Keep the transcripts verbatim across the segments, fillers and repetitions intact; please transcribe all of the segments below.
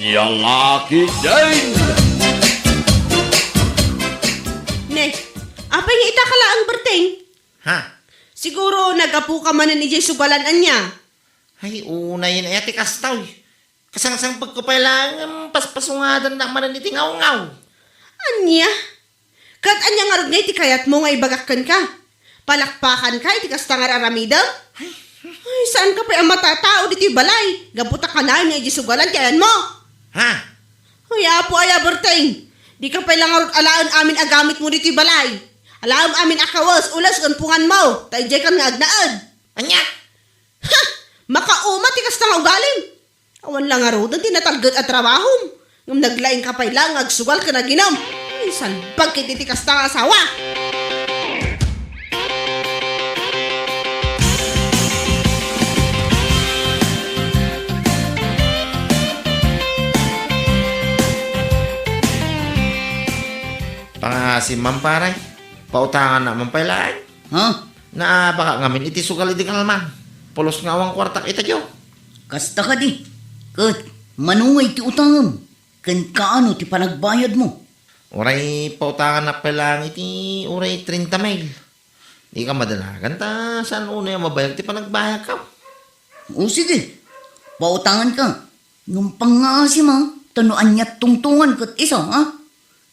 Ania nga ketdin? Ne, apay nga ita ka laeng, Berteng? Ha? Siguro naggapuka manen idiay sugalan, ania? Ay, unayen aya ti kasta, uy. Kasangsangbagko pay laeng, paspasungadannak manen iti ngawngaw. Ania? Ket ania ngarud ngay ti kayatmo nga ibagak kenka? Palakpakanka iti kasta nga ar-aramidem? Ay, saanka pay a matatao ditoy balay gapu ta kanayon nga idiay sugalan ti ayanmo. Ha? Ay, apo aya, Berteng, dika pay la ngarud alaen amin a gamitmo ditoy balay. Alaem amin a kawes, ules ken punganmo, ta idiaykan nga agnaed. Ania? Ha! Makauma ti kasta nga ugalim. Awan la ngaruden ti natalged a trabahom, ngem naglaingka pay laeng nga agsugal ken aginum. Ay, salbag ket iti kasta nga asawa! Pangaasim man, pare. Pautangannak man pay laeng. Ha? Naabaka ngamin iti sugal idi kalman. Pulos nga awan kuartak ita, Joe. Kasta kadi. Ket, mano ngay ti utangem? Ken kaano ti panagbayadmo? Uray pautangannak pay laeng iti uray treinta mil. Dika madanagan ta saan unay a mabayag ti panagbayadko. O sige, pautanganka. Ngem pangngaasim a, ta no aniat tungtongan ket isu, ha?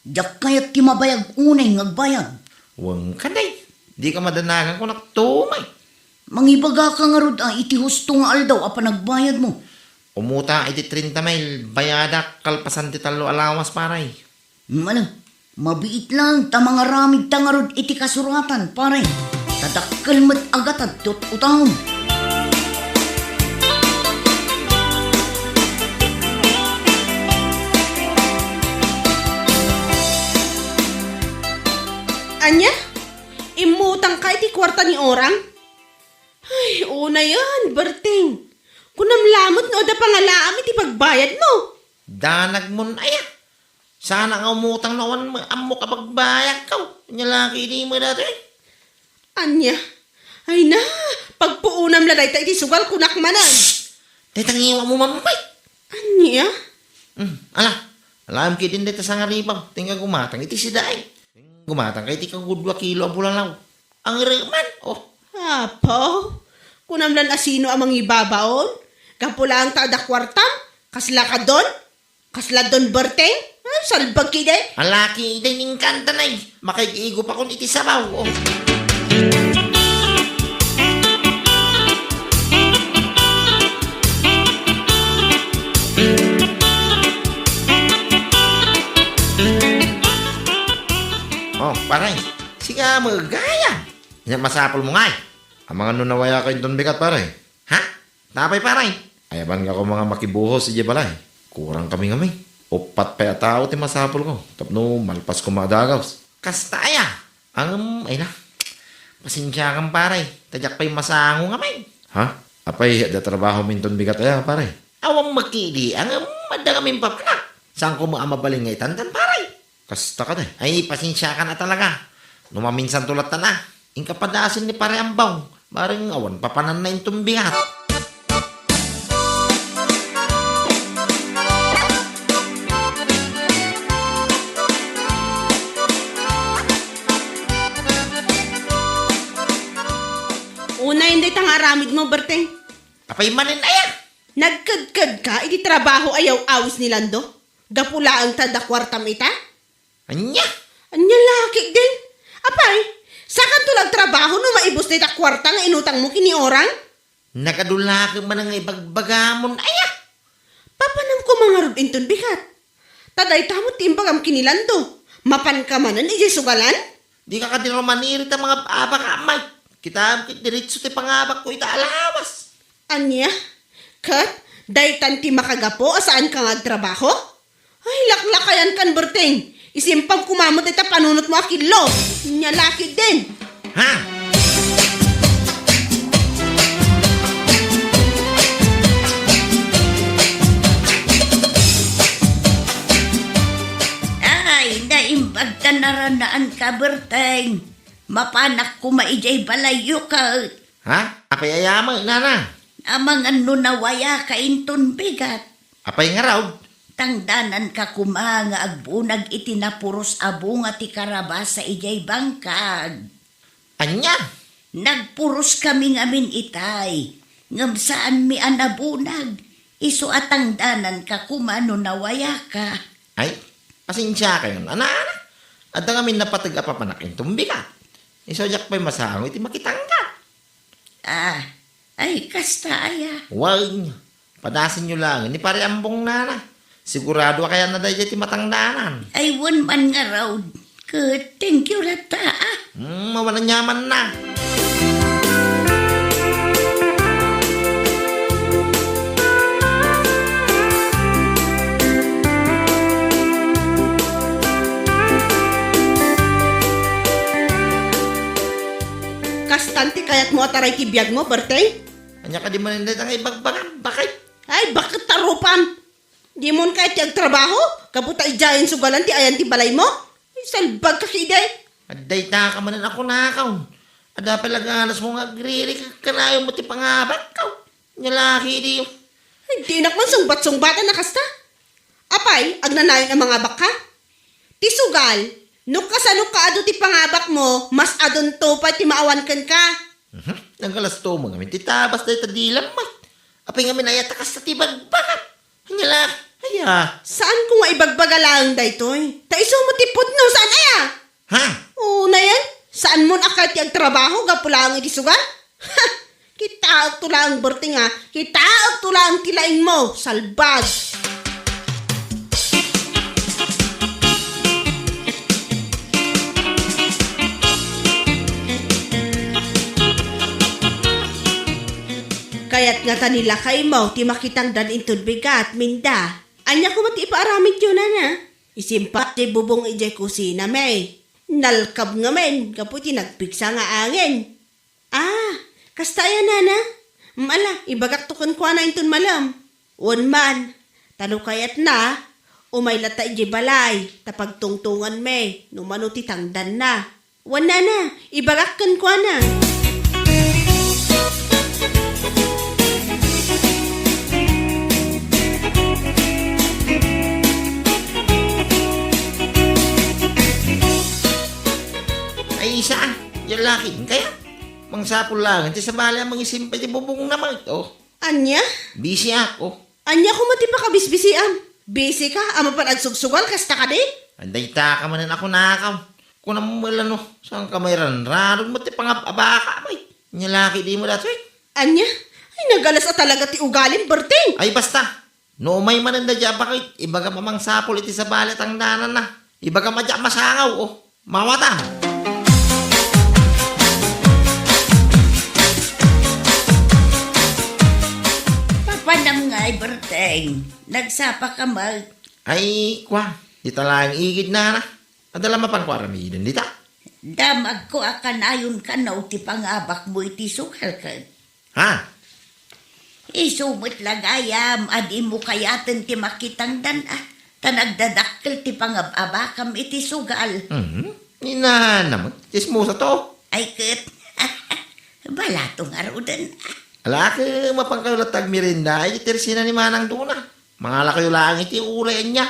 Diak kayat ti mabayag unay nga agbayad. Wen kadi, dika madanagan kunak tumay. Mangibagaka ngarud a iti husto nga aldaw a panagbayadmo. Umutang iti treinta mil, bayadak kalpasan ti tallo a lawas, pare. Mala, mabiit lang ta mangaramidta ngarud iti kasuratan, pare. Ta dakkel met a gatad ti ut-utangem. Ania? Immutangka iti kuarta ni Orang? Ay, unayen, Berteng. Kunam lamet no adda pangalaam iti pagbayadmo. Danagmon aya. Saanak nga umutang no awan ammok a pagbayadko. Ania la ketdi met daytoy? Ania? Ay na, pagpuonam la dayta iti sugal kunak manen. Dayta ngiwatmo, mampay. Ania? Hmm, ala. Alaem ketdin dayta sangaribu. Ti nga gumatang iti sidaay. Gumatang kay ti kagudua kilo a bulalaw. Ang man, oh. Apo, kunam lan a sino a mangibabaon? Gapu laeng ta adda kuartam? Kasla kadon? Kasla don Berteng? Ay, salbag ketdi. Alaki, iday ning kanta nay. Makaigigo pa kun iti sabaw, oh. Oh, pare. Sika met gayam. Ania masapulmo ngay? Amangan no nawayaka inton bigat, pare. Ha? Apay, pare? Ayaban nga koma nga makibuhos idiay balay. Kurang kami ngamin. Uppat pay a tao ti masapulko tapno malpas koma a dagus. Kasta aya? Ngem, ay na. Pasensiakan, pare. Ta diak pay masango ngamin. Ha? Apay, adda trabahom inton bigat aya, pare? Awan met ketdi, ngem adda ngamin papanak. Saan koma a mabalin nga itantan, pare? Kasta kadi. Ay, pasensiakan a talaga. No maminsanto lattan a. Inka padasen ni Pare Ambaw. Bareng awan papananna inton bigat. Unayen dayta nga aramidmo, Berteng. Apay manen aya? Nagkedkedka iti trabaho a yaw-awis ni Lando? Gapu laeng ta adda kuartam ita? Ania? Ania la ketdin? Apay, saankanto la agtrabaho no maibus dayta kuarta nga inutangmo ken ni Orang? Nagadu la ket manen nga ibagbagamon aya? Papanam koma ngarud inton bigat. Ta dayta met ti imbagam ken ni Lando. Mapanka manen idiay sugalan? Dika kadi rumanirita mangab-abak, Amay. Kitaem ket diretso ti pangabakko ita a lawas. Ania? Ket daytan ti makagapu a saanka nga agtrabaho? Ay, laklakayankan, Berteng. Isimpam koma met dayta panunotmo a killo. Ania la ketdin? Ha? Ay, naimbag ta naranaanka, Berteng. Mapanak koma idiay balayyo ket. Ha? Apay aya met, nana? Amangan no nawayaka inton bigat. Apay ngarud? Tangdananka koma nga agbunag iti napuros a bunga ti karabasa idiay bangkag. Ania? Nagpuroskami ngamin itay, ngem saanmi a nabunag. Isu a tangdananka koma no nawayaka. Ay, pasensiakayon, ana, ana. Adda ngamin napateg a papanak inton bigat. Isu a diak pay masango iti makitangka. Ah, ay, kasta aya. Wen, padasenyo laeng ni Pare Ambong, nana. Sigurado a kayatna daydiay ti matangdanan. Ay, wen man ngarud. Ket thank you latta, ah. Hmm, awan aniamanna. Kastan ti kayatmo a taray ti biagmo, Berteng? Ania kadi manen dayta nga ibagbagam, baket? Ay, baket ta rupam! Dimon kayat ti agtrabaho? Gapu ta idiayen sugalan ti ayan ti balaymo? Ay, salbagka kidi! Adda itaka manen a kunakaw. Adda pay la ganasmo nga agririkek kanayon met ti pangabakkaw. Nia la kadi. Ay, dinak man sungbat-sungbatan a kasta. Apay, agnanayon a mangabakka? Ti sugal, no kasano kaadu ti pangabakmo, mas adunto pay ti maawan kenka. Mhm. Nagalasto mo ngamin ti tabas dayta dilam met. Apay ngamin aya ta kasta ti bagbagam? Ania la, aya? Saanko nga ibagbaga laeng daytoy. Ta isu met ti pudno, saan aya? Ha? Unayen, saanmon a kayat ti agtrabaho gapu laeng iti sugal? Ha! Kitaekto laeng, Berteng, a. Kitaekto laeng ti laingmo, salbag! Kayat ngata ni lakaymo ti makitangdan inton bigat, Minda. Ania koma ti ipaaramidyo, nana? Isimpat ti bubong idiay kusinami. Nalkab ngamin gapu iti nagpigsa nga angin. Ah, kasta aya, nana? Mm, ala, ibagakto kenkuana inton malem. Wen man, ta no kayatna, umay latta idiay balay, ta pagtungtonganmi no mano ti tangdanna. Wen, nana, ibagak kenkuana. Ay, isa, diay laki, kaya? Mangsapul laeng ti sabali a mangisimpat ti bubongna met, o. Ania? Bisiak, o. Ania koma ti pakabisbisiam? Bisika a mapan agsugsugal kasta kadi? Adda itaka manen a kunakaw. Kunam met la no, saanka mairanranog met ti pangab-abaka, bay. Nia la kadi dimo datoy? Ania? Ay, nagalas a talaga ti ugalim, Berteng! Ay, basta. No umay manen daydiay a baket, ibagam a mangsapul iti sabali a tangdananna. Ibagam a diak masangaw, o. Mawatan! Papanam ngay, Berteng? Nagsapaka met? Ay, kua, dita laeng igid, nana. Adda la mapanko aramiden dita? Damagko a kanayon kano ti pangabakmo iti sugal ket. Ha? Isu met la gayam a dimo kayaten ti makitangdan, a, ta nagdadakkel ti pangab-abakam iti sugal. Mhm. Inana met, tsismosa to. Ay ket, balato ngaruden. Ala, ket mapankayo latta agmerienda iti tersina ni Manang Dona. Mangalakayo laeng iti uray ania.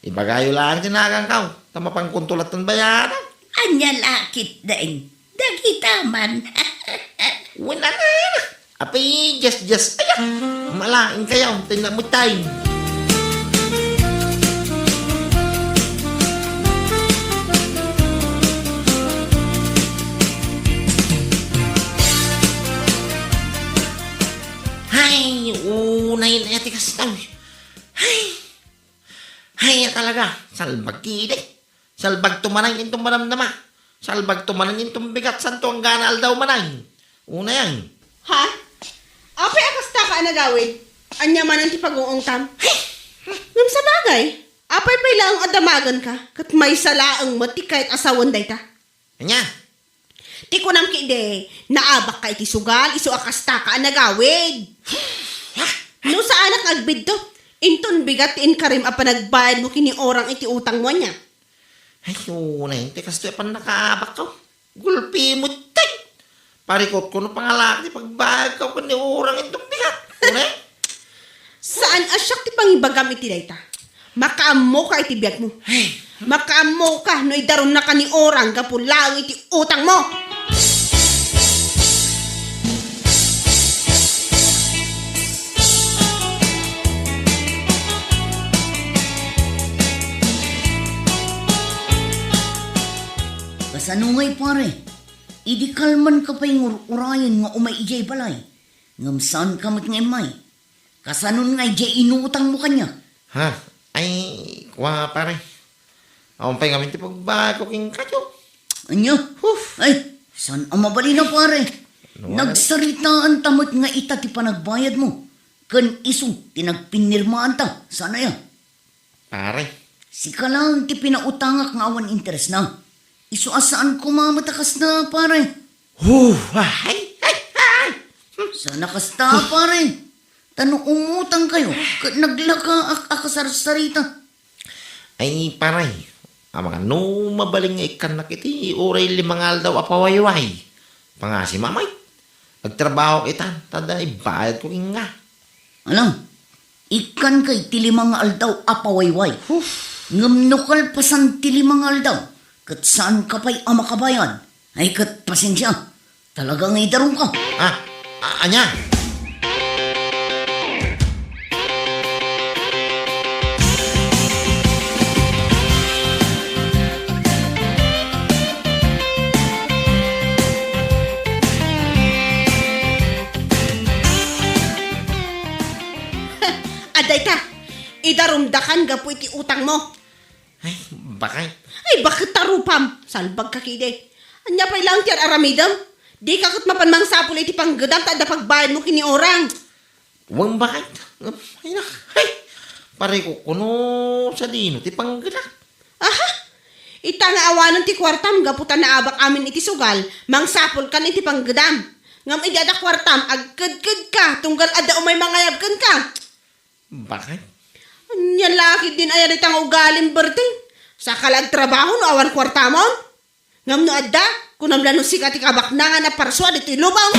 Ibagayo laeng ti nagankaw, ta mapankonto latta bayadan. Ania la ketdin? Dagita man. Wen, ania? Apay, just, just, aya. Malaing kayo, tingnan mo time. Hay, unay na ti kasta. Hay. Hay, talaga, salbag kidi. Salbagto manen inton madamdama. Salbagto manen inton bigat, santo, anggana aldaw manen. Unayen. Ha? Apay a kastaka a nagawid? Ania manen ti pag-uungtam? Hay! Ngem sabagay, apay pay laeng a damagenka, ket maysa laeng met ti kayat a sawen dayta. Ania? Ti kunam kidi, naabakka iti sugal, isu a kastaka a nagawid. No saanak nga agbidto, inton bigat ti inkarim a panagbayadmo ken ni Orang iti utangmo, ania? Ay, unay, ti kastoy a pannakaabakko. Gulpimo, tay! Parikutko no pangalak ti pagbayadko ken ni Orang inton bigat. Unay? Saan a siak ti pangibagam iti dayta. Makaammoka iti biagmo. Ay. Makaammoka no idarumnaka ni Orang gapu laeng iti utangmo. Kasano ngay, pare? Idi kalmanka pay nga ur-urayen nga umay idiay balay, ngem saanka met nga immay. Kasanon nga idiay inutangmo kaniak? Ha? Ay, kua, pare. Awan pay ngamin ti pagbago kenkayo. Ania? Huf! Ay, saan a mabalin a, pare? Ano, ano? Nagsaritaanta met nga ita ti panagbayadmo. Ken isu ti nagpinnirmaanta. Saan aya? Pare. Sika laeng ti pinautangak nga awan interesna. Isu a saan koma met a kasta, pare. Huh, ay, ay, ay. Saan a kasta, pare. Ta no umutangkayo, ket naglakaak a kasarsarita. Ay, pare, amangan no mabalin nga ikkannak iti uray lima nga aldaw a pawayway. Pangasim met. Agtrabaho kita, ta adda ibayadko kenka. Alam, ikkanka iti lima nga aldaw a pawayway. Huf. Ngem no kalpasan ti lima nga aldaw, ket saanka pay a makabayad, ay ket pasensia, talaga nga idarumka. Ah, a-, ania? Adda ita, idarumdakan gapu iti utangmo. Ay, bakay. Ay, bakit ta rupam? Salbagka kidi. Ania pay laeng ti ar-aramidem? Dika ket mapan mangsapul iti panggedam ta adda pagbayadmo ken ni Orang. Wen, bakit? Ay, nak. Ay, pare ko kuno sadino ti panggedak. Aha? Ita nga awanen ti kuartam gapu ta naabak amin iti sugal, mangsapulkan iti panggedam. Ngem idi adda kuartam, agkedkedka, tunggal adda umay mangayab kenka. Bakit? Ania la ketdin aya dayta nga ugalim, Berting? Saka la agtrabaho no awan kuartamon? Ngem no adda, kunam la no sika ti kabaknangan a parsua ditoy lubong.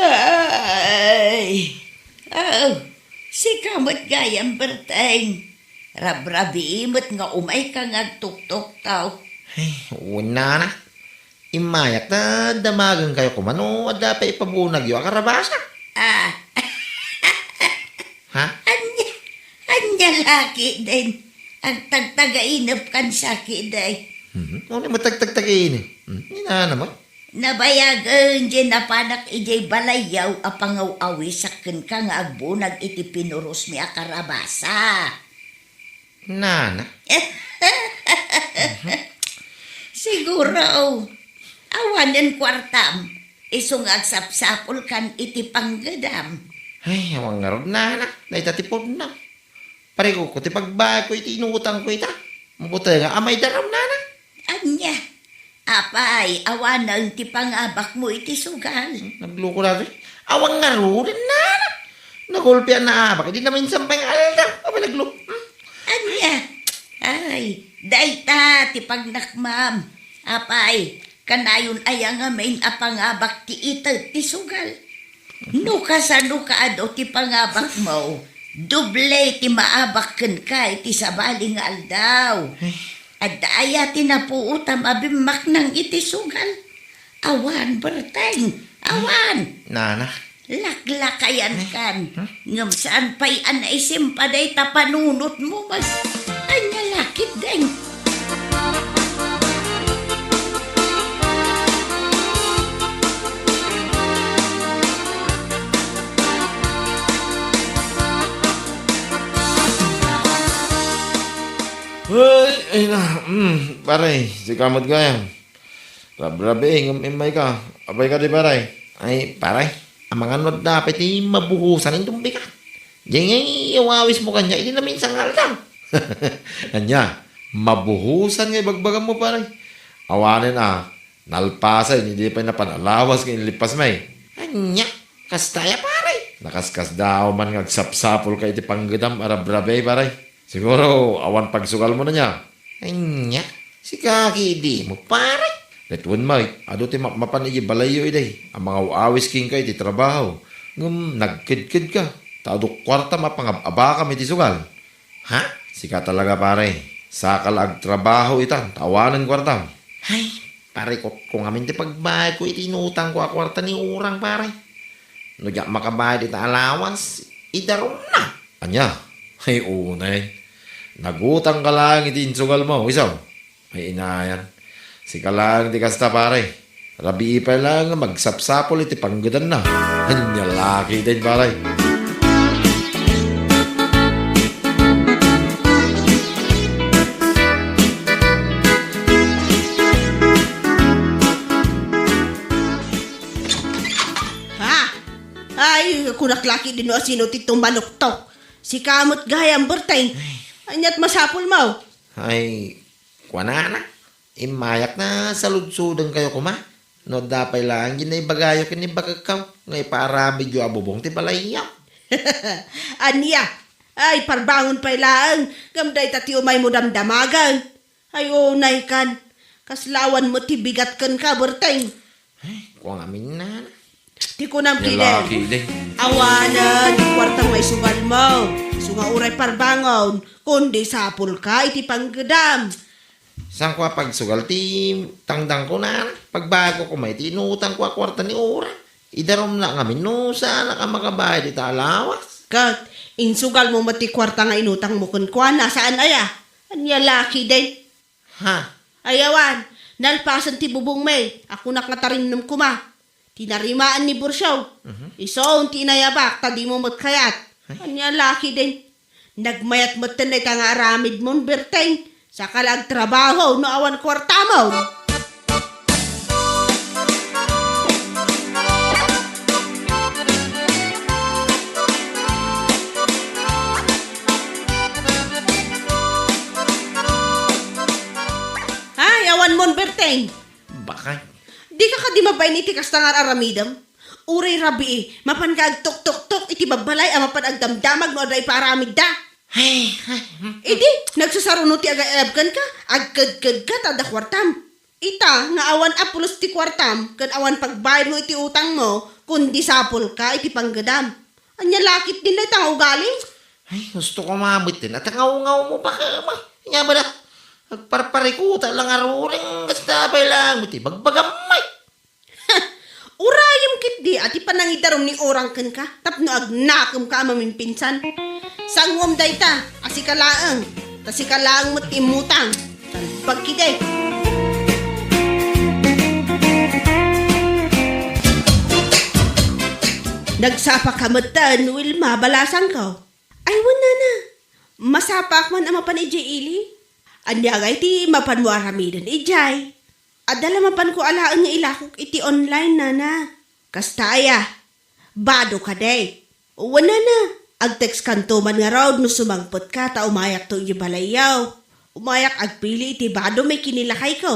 Ay, oh, sika met gayam, Berteng. Rabrabii met nga umayka nga agtuktuktaw. Ay, wen, nana. Immayak ta damagenkayo koma no adda pay ipabunagyo a karabasa. Ah. Ha? Ania, ania la ketdin? Agtagtagainepkan sa ketdi. Mhm. Ano mo tagtagtagainep? Hmm, inana mo? Nabayagen diay napanak idiay balayyo a pangaw-awisak kenka nga agbunag iti pinurosmi a karabasa. Nana? Siguro, awanen kuartam, isu nga agsapsapulkan iti panggedam. Ay, awan ngarud, nana. Dayta ti pudno. Parikuko ti pagbayadko iti inutangko ita. Mabutenga a maidarum, nana. Ania? Apay, awanen ti pangabakmo iti sugal? Hmm, nagloko daytoy. Awan ngaruden, nana. Nagulpi a naabak idi naminsan pay nga aldaw. Apay, naglo-, hmm? Ania? Ay, dayta ti pagnakmam. Apay, kanayon aya ngamin a pangabak ti ited ti sugal? No kasano kaado ti pangabakmo, doble ti maabak kenka iti sabali nga aldaw. Ay. Adda aya ti napuotam a bimmaknang iti sugal? Awan, Berteng. Awan. Nana. Laklakayankan. Ay. Hmm? Ngem saan pay a naisimpay dayta panunotmo, mas ania la ketdin? Ay, ay na, mm, pare, sika met gayam. Rabrabii, ngem immayka. Apay kadi, pare? Ay, pare, amangan no adda pay ti mabuhosan inton bigat. Diay ngay awawismo kaniak idi naminsan nga aldaw. Ania, mabuhosan nga ibagbagammo, pare? Awanen a, nalpasen idi pay napan a lawas nga inlippasmi. Ania, kasta aya, pare? Nakaskasdaaw man nga agsapsapulka iti panggedam a rabrabii, pare. Siguro, awan pagsugalmo ania. Ania, sika ketdin, pare? Ket wen met, adu ti mapmapan idiay balayyo idi a mangaw-awis kenka iti trabaho, ngem nagkedkedka, ta adu kuartam a pangab-abakam iti sugal. Ha? Sika talaga, pare. Saka la agtrabaho itan, ta awanen kuartam. Ay, pare, kutko ngamin ti pagbayadko iti inutangko a kuarta ni Urang, pare. No diak makabayad ita allowance, idarumna. Ania? Ay, unay. Nagutangka laeng iti insugalmo, isu. Ay, inayan. Sika laeng ti kasta, pare. Rabii pay laeng nga magsapsapul iti panggedanna. Ania la ketdin, pare. Ha? Ay, kunak la ketdin no asino ti tumanuktok. Sika met gayam, Berteng. Ania't masapulmo? Ay, kuanana. Immayak a saludsodenkayo koma. No adda pay laeng diay naibagayo ken ni bakekko nga ipaaramidyo a bubong ti balayyo. Ania? Ay, parbangon pay laeng, ngem dayta ti umaymo damdamagen. Ay, unaykan. Kasla awan met ti bigat kenka, Berteng. Ay, kua ngamin, nana. Ti kunam, Lalaki, ketdin. Awanen ti kuartam nga isugalmo. Isu nga uray parbangon, kundi sapulka iti panggedam. Saan ko a pagsugal ti tangdangko, nana. Pagbayadko koma iti inutangko a kuarta ni Urang. Idarumna ngamin no saanak a makabayad ita allowance. Ket, insugalmo met ti kuarta nga inutangmo kenkuana, saan aya? Ania la ketdin? Ha? Ay, awan, nalpasen ti bubongmi, a kunak nga tarimnem koma. Ti narimaan ni Bursiaw. Mhm. Isun ti inayabak, ta dimo met kayat. Ay. Ania la ketdin? Nagmayat metten dayta nga aramidmon, Berteng. Saka la agtrabaho no awan kuartamon. Ay, awanmon, Berteng. Bakay. Dika kadi mabain iti kasta nga ar-aramidem? Uray rabii, mapanka agtuktuktok iti babbalay a mapan agdamdamag no adda ipaaramidda. Ay, ay, hmm. Idi, nagsasaruno ti agayab kenka, agkedkedka ta adda kuartam. Ita nga awan a pulos ti kuartam ken awan pagbayadmo iti utangmo, kundi sapulka iti panggedam. Ania la ketdin dayta nga ugalim? Ay, gusto ko mametten a tangawngaw mo pa kama. Ania ba da? Agparparikuta lang a ruring, kasta pay lang, iti bagbagam, ay. Urayem ketdi a ti panangidarum ni Urang kenka tapno agnakemka a mamimpinsan. Sanguem dayta a sika laeng, ta sika laeng met ti immutang. Talbag ketdi. Nagsapaka metten, Wilma, balasangko. Ay, wen, nana. Masapaak man a mapan idiay ili. Ania ngay ti mapanmo aramiden idiay? Adda la mapanko alaen nga ilakok iti online, nana. Kasta aya? Bado kadi? Wen, nana. Agtextkanto man ngarud no sumangpetka ta umayakto idiay balayyo. Umayak agpili iti bado may kinilakayko.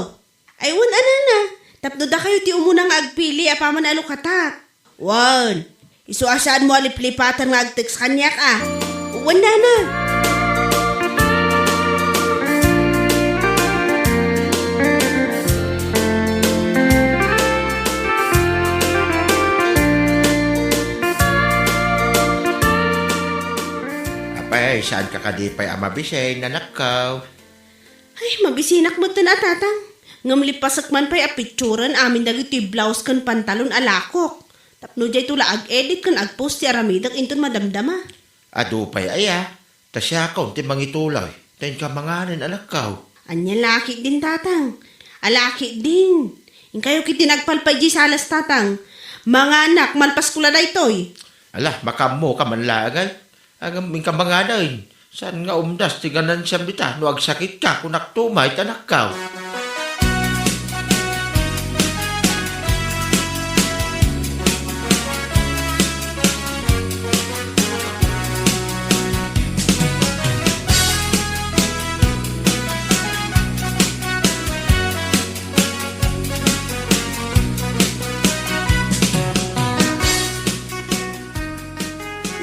Ay, wen a, nana. Tapno dakayo ti umuna nga agpili apaman a lukatak. Wen, isu a saanmo a liplipatan nga agtext kaniak a. Wen, nana. Apay, saanka kadi pay a mabisin, anakko? Ay, mabisinak metten a, tatang. Ngem lipasek man pay a picturen amin dagiti blouse ken pantalon a lakok. Tapno dayto la ag-edit ken agpost ti aramidek inton madamdama. Adu pay aya, ta siakon ti mangituloy. Ta inka manganen, anakko. Ania la ketdin, tatang? Ala ketdin. Inkayo ketdin agpalpay diay salas, tatang. Manganak, malpasko la daytoy. Ala, makaammoka man laeng, ay. Ngem inka manganen, saan nga umdas ti ganansiam dita no agsakitka, kunakto met, anakko.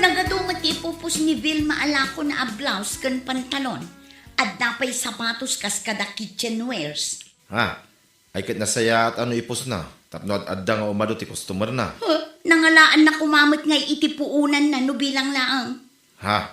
Nagadu met ti ipupos ni Vilma a lakona a blouse ken pantalon. Adda pay sapatos kas kada kitchenwares. Ha? Ay ket nasayaat a no ipusna, tapno ad-adda nga umadu ti customer-na. Huh, nangalaanna koma met ngay iti puonanna no bilang laeng. Ha?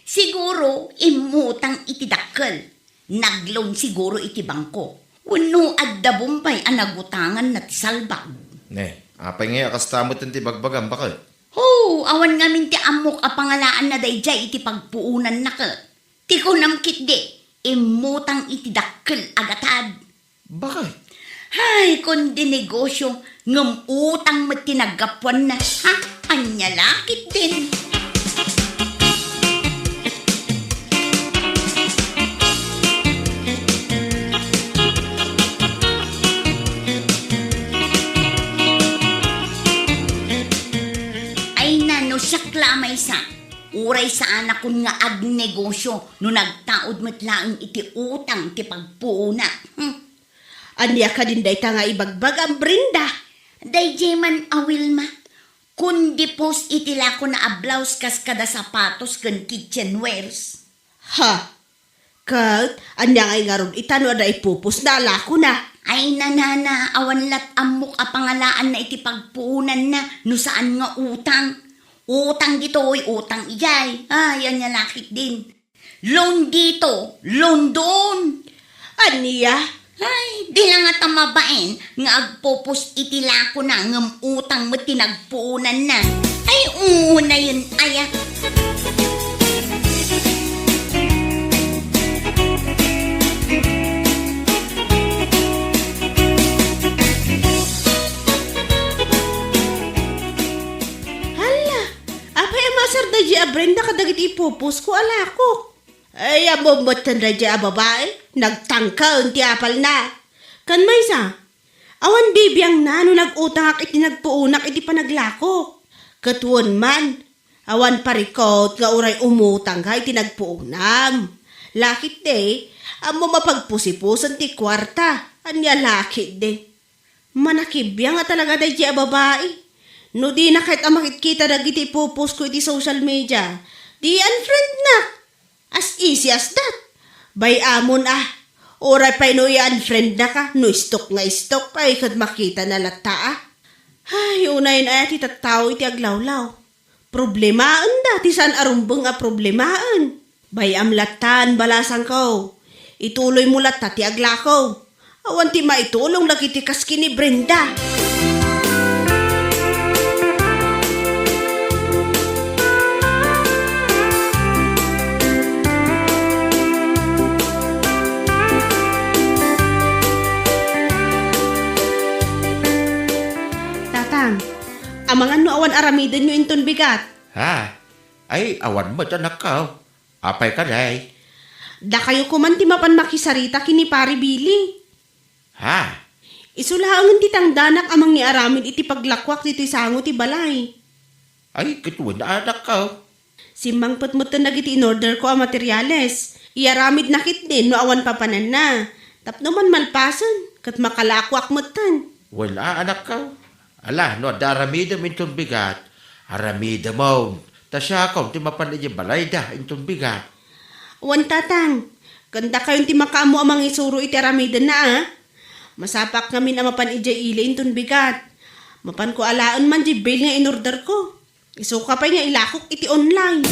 Siguro, immutang iti dakkel. Nag-loan siguro iti bangko. Wenno adda Bombay a nagutanganna ti salbag. Ne, apay ngay a kasta met ti bagbagam, baket? Ho, awan ngamin ti ammok a pangalaanna daydiay iti pagpuonanna ket. Ti kunam ketdi, immutang iti dakkel a gatad. Baket? Hay, kundi negosyo, ngem utang met ti naggapuanna. Ha? Ania la ketdin? Ay na, no siak la a maysa, uray saanakon nga agnegosyo no nagtaud met laeng iti utang ti pagpuona. Hmm. Ania kadin dayta nga ibagbagam, Brenda? Daydiay man a Wilma, kundi post iti lakona a blouse kas kada sapatos ken kitchenwares. Ha? Ket, ania ngay ngarud ita no adda ipupusna a lakona? Ay, nanana, awan lat ammok a pangalaanna iti pagpuonanna no saan nga utang. Utang ditoy, utang idiay. Ay, ania la ketdin. Loan dito, loan doon. Ania? Ay, di la ngata mabain nga agpupos iti lakona ngem utang met ti nagpuonanna. Ay, unayen aya. Hala, apay a maasar daydiay a Brenda kadagiti ipuposko a lakok? Ay, ammom metten daydiay a babai, nagtangken ti apalna. Ken maysa, awan bibiangna no nag-utangak iti nagpuonak iti panaglakok. Ket wen man, awan parikut nga uray umutangka iti nagpuonam. La ketdi, ammom a pagpusipusen ti kuarta, ania la ketdi. Manakibiang a talaga daydiay a babai. No dina ket a makitkita dagiti ipuposko iti social media, di i-unfriendnak. As easy as that. Bay-amon a. Uray pay no i-unfriendnaka, no stalk nga stalk, ay ket makitana latta a. Ay, unayen aya ti tattao iti aglawlaw. Problemaenda ti saan a rumbeng a problemaen. Bay-am lattan, balasangko. Ituloymo latta ti aglako. Awan ti maitulong dagiti kas ken ni Brenda. Tatang, amangan no awan aramidenyo inton bigat? Ha? Ay, awan met, anakko. Apay kadi? Dakayo koman ti mapan makisarita ken ni Pare Billy. Ha? Isu laengen ti tangdanak a mangiaramid iti paglakuak ditoy sango ti balay. Ay, ket wen, anakko. Simmangpet metten dagiti inorderko a materiales. Iaramidna ketdin no awan papananna. Tapno man malpasen, ket makalakuak metten. Wen a, anakko. Ala, no adda aramidem inton bigat, aramidemon. Ta siakon ti mapan idiay balayda inton bigat. Wen, Tatang, ken dakayon ti makaammo a mangisuro iti aramidenna, a? Masapak ngamin a mapan idiay ili inton bigat. Mapanko alaen man diay bail nga inorderko. Isuka pay nga ilakok iti online.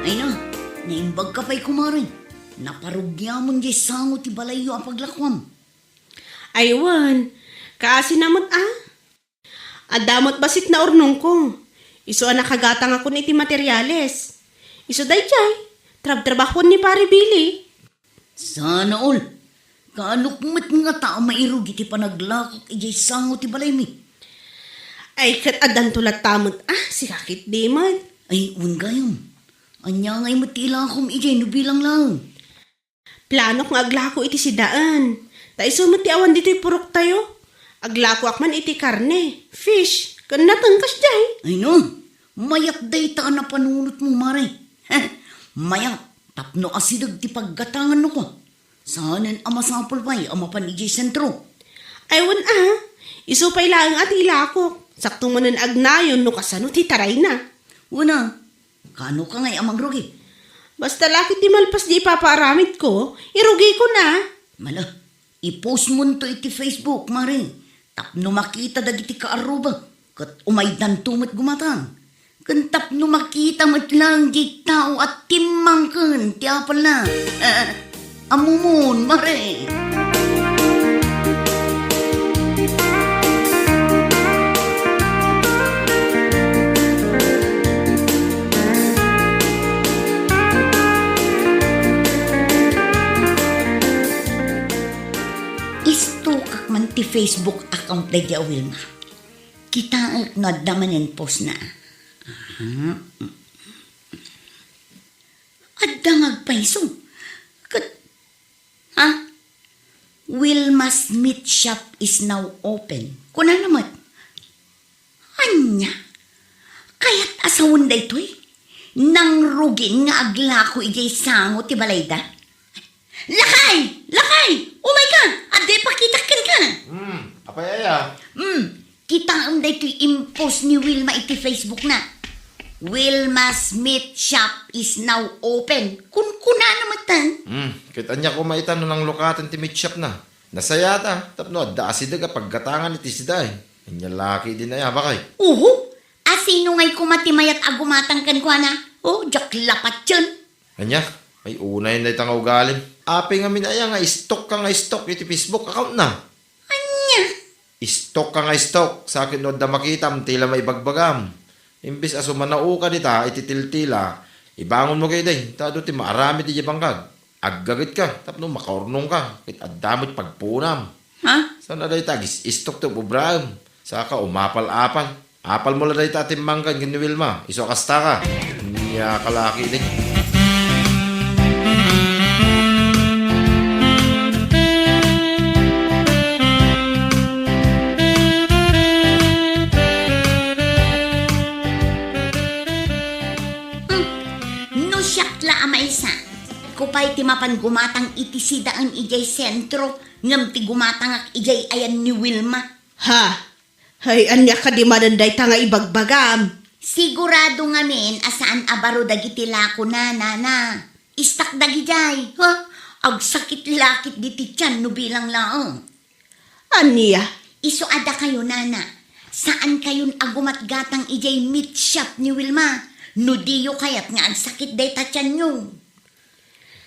Ay na, naimbag ka pay, kumare. Naparugiamon diay sango ti balayyo a paglakuam. Ay wen, kaasina met a? Adda met bassit naurnongko. Isu a nakagatangakon iti materiales. Isu daydiay, trabtrabahuan ni Pare Billy. Sana all. Kaanok met ngata a mairugi ti panaglakok idiay sango ti balaymi? Ay, ket addanto latta met a, sika ketdi met. Ay, wen gayam. Ania ngay met ti ilakom idiay no bilang laeng? Planok nga aglako iti sidaen. Ta isu met ti awan ditoy puroktayo. Aglakoak man iti karne, fish, ken nateng kasdiay. Ay no, mayat dayta a napanunotmo, mare. Mayat, tapno asideg ti paggatanganno kua. Saanen a masapul pay a mapan idiay sentro. Ay, wen a. Isu pay laeng a ti ilakok. Sakto manen agnayon no kasano ti tarayna. Wen a. Kano ka ngay a mangrugi? Basta la ket ti malpas di ipapaaramidko, irugikon a. Mala, i-post monto iti Facebook, Mare, tapno makita dagiti kaarruba, ket umaydanto met gumatang. Ken tapno makita met laeng diay tao a timmangken ti apalna. Ammomon, Mare. Istokak man ti Facebook account daydi a Wilma. Kitaek no adda manen postna. Aha. Adda nga agpayso. Ket, ha? "Wilma's Meat Shop is now open." Kunana met. Ania? Kayat a sawen daytoy? Nangrugin nga aglako idiay sango ti balayda? Lakay! Lakay! Umayka! Adda ipakitak kenka! Hmm, apay aya? Hmm, kitaem daytoy impost ni Wilma iti Facebookna. "Wilma's Meat Shop is now open." Kunkunana metten. Hmm, ket ania koma ita no nanglukaten ti meat shopna? Nasayata, tapno adda asideg a paggatangan iti sida, ay. Ania la ketdin aya, bakay? Uhu! Asino ngay koma ti mayat a gumatang kenkuana? Oh, diak lapatien. Ania? Ay, unayen dayta nga ugalim. Apay ngamin aya nga istok ka nga istok iti Facebook accountna? Ania? Istok ka nga istok, sa ket no adda makitam, ti la maibagbagam. Imbes a sumanaoka dita iti tiltila, ibangonmo ketdi, ta adu ti maaramid idiay bangkag. Aggagetka tapno makaurnongka, ket adda met pagpunam. Ha? Saan a dayta agis-istok ti ubraem? Saka umapal-apal. Apalmo la dayta a timmangken ken ni Wilma, isu a kastaka. Nia ka la ketdi. Hmm, no siak la a maysa, kupay ti mapan gumatang iti sidaen idiay sentro, ngem ti gumatangak idiay ayan ni Wilma. Ha? Hay, ania kadi manen dayta nga ibagbagam? Sigurado ngamin a saan a baro dagiti lakona, nana. Istak dagidiay, ha? Agsakit la ketdi ti tian no bilang laeng. Ania? Isu a dakayo, nana. Saankayon a gumatgatang idiay meat shop ni Wilma. No diyo kayat nga agsakit dayta tianyo.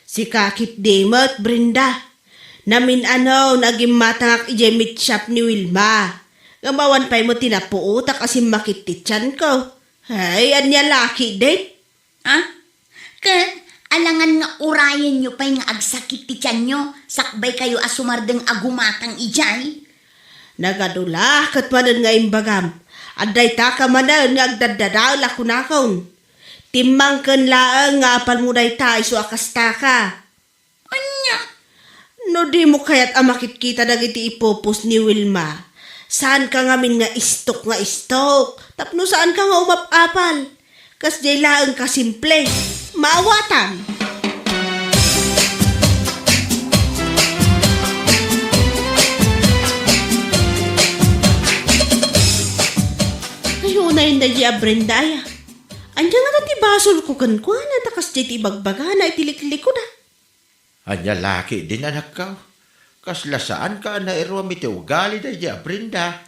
Sika ketdi met, Brenda. Namin-ano nga agimmatangak idiay meat shop ni Wilma. Ngem awan pay met ti napuotak a simmakit ti tianko. Hay, ania la ketdin? Ah? Ket alangan nga urayenyo pay nga agsakit ti tianyo, sakbaykayo a sumardeng a gumatang idiay? Nagadu la ket manen nga imbagam. Adda dayta ka manen nga agdaddadael a kunakon. Timmangken laeng nga apalmo dayta isu a kastaka. Ania? No dimo kayat a makitkita dagiti ipopost ni Wilma, saanka ngamin nga istok nga istok, tapno saanka nga umap-apal. Kasdiay laeng kasimple. Maawatam! Ay, unayen daydi a Brenda aya. Ania ngata ti basolko kenkuana ta kasdiay ti ibagbagana iti liklikuda? Ania la ketdin, anakko? Kasla saanka a nairuam iti ugali daydi a Brenda?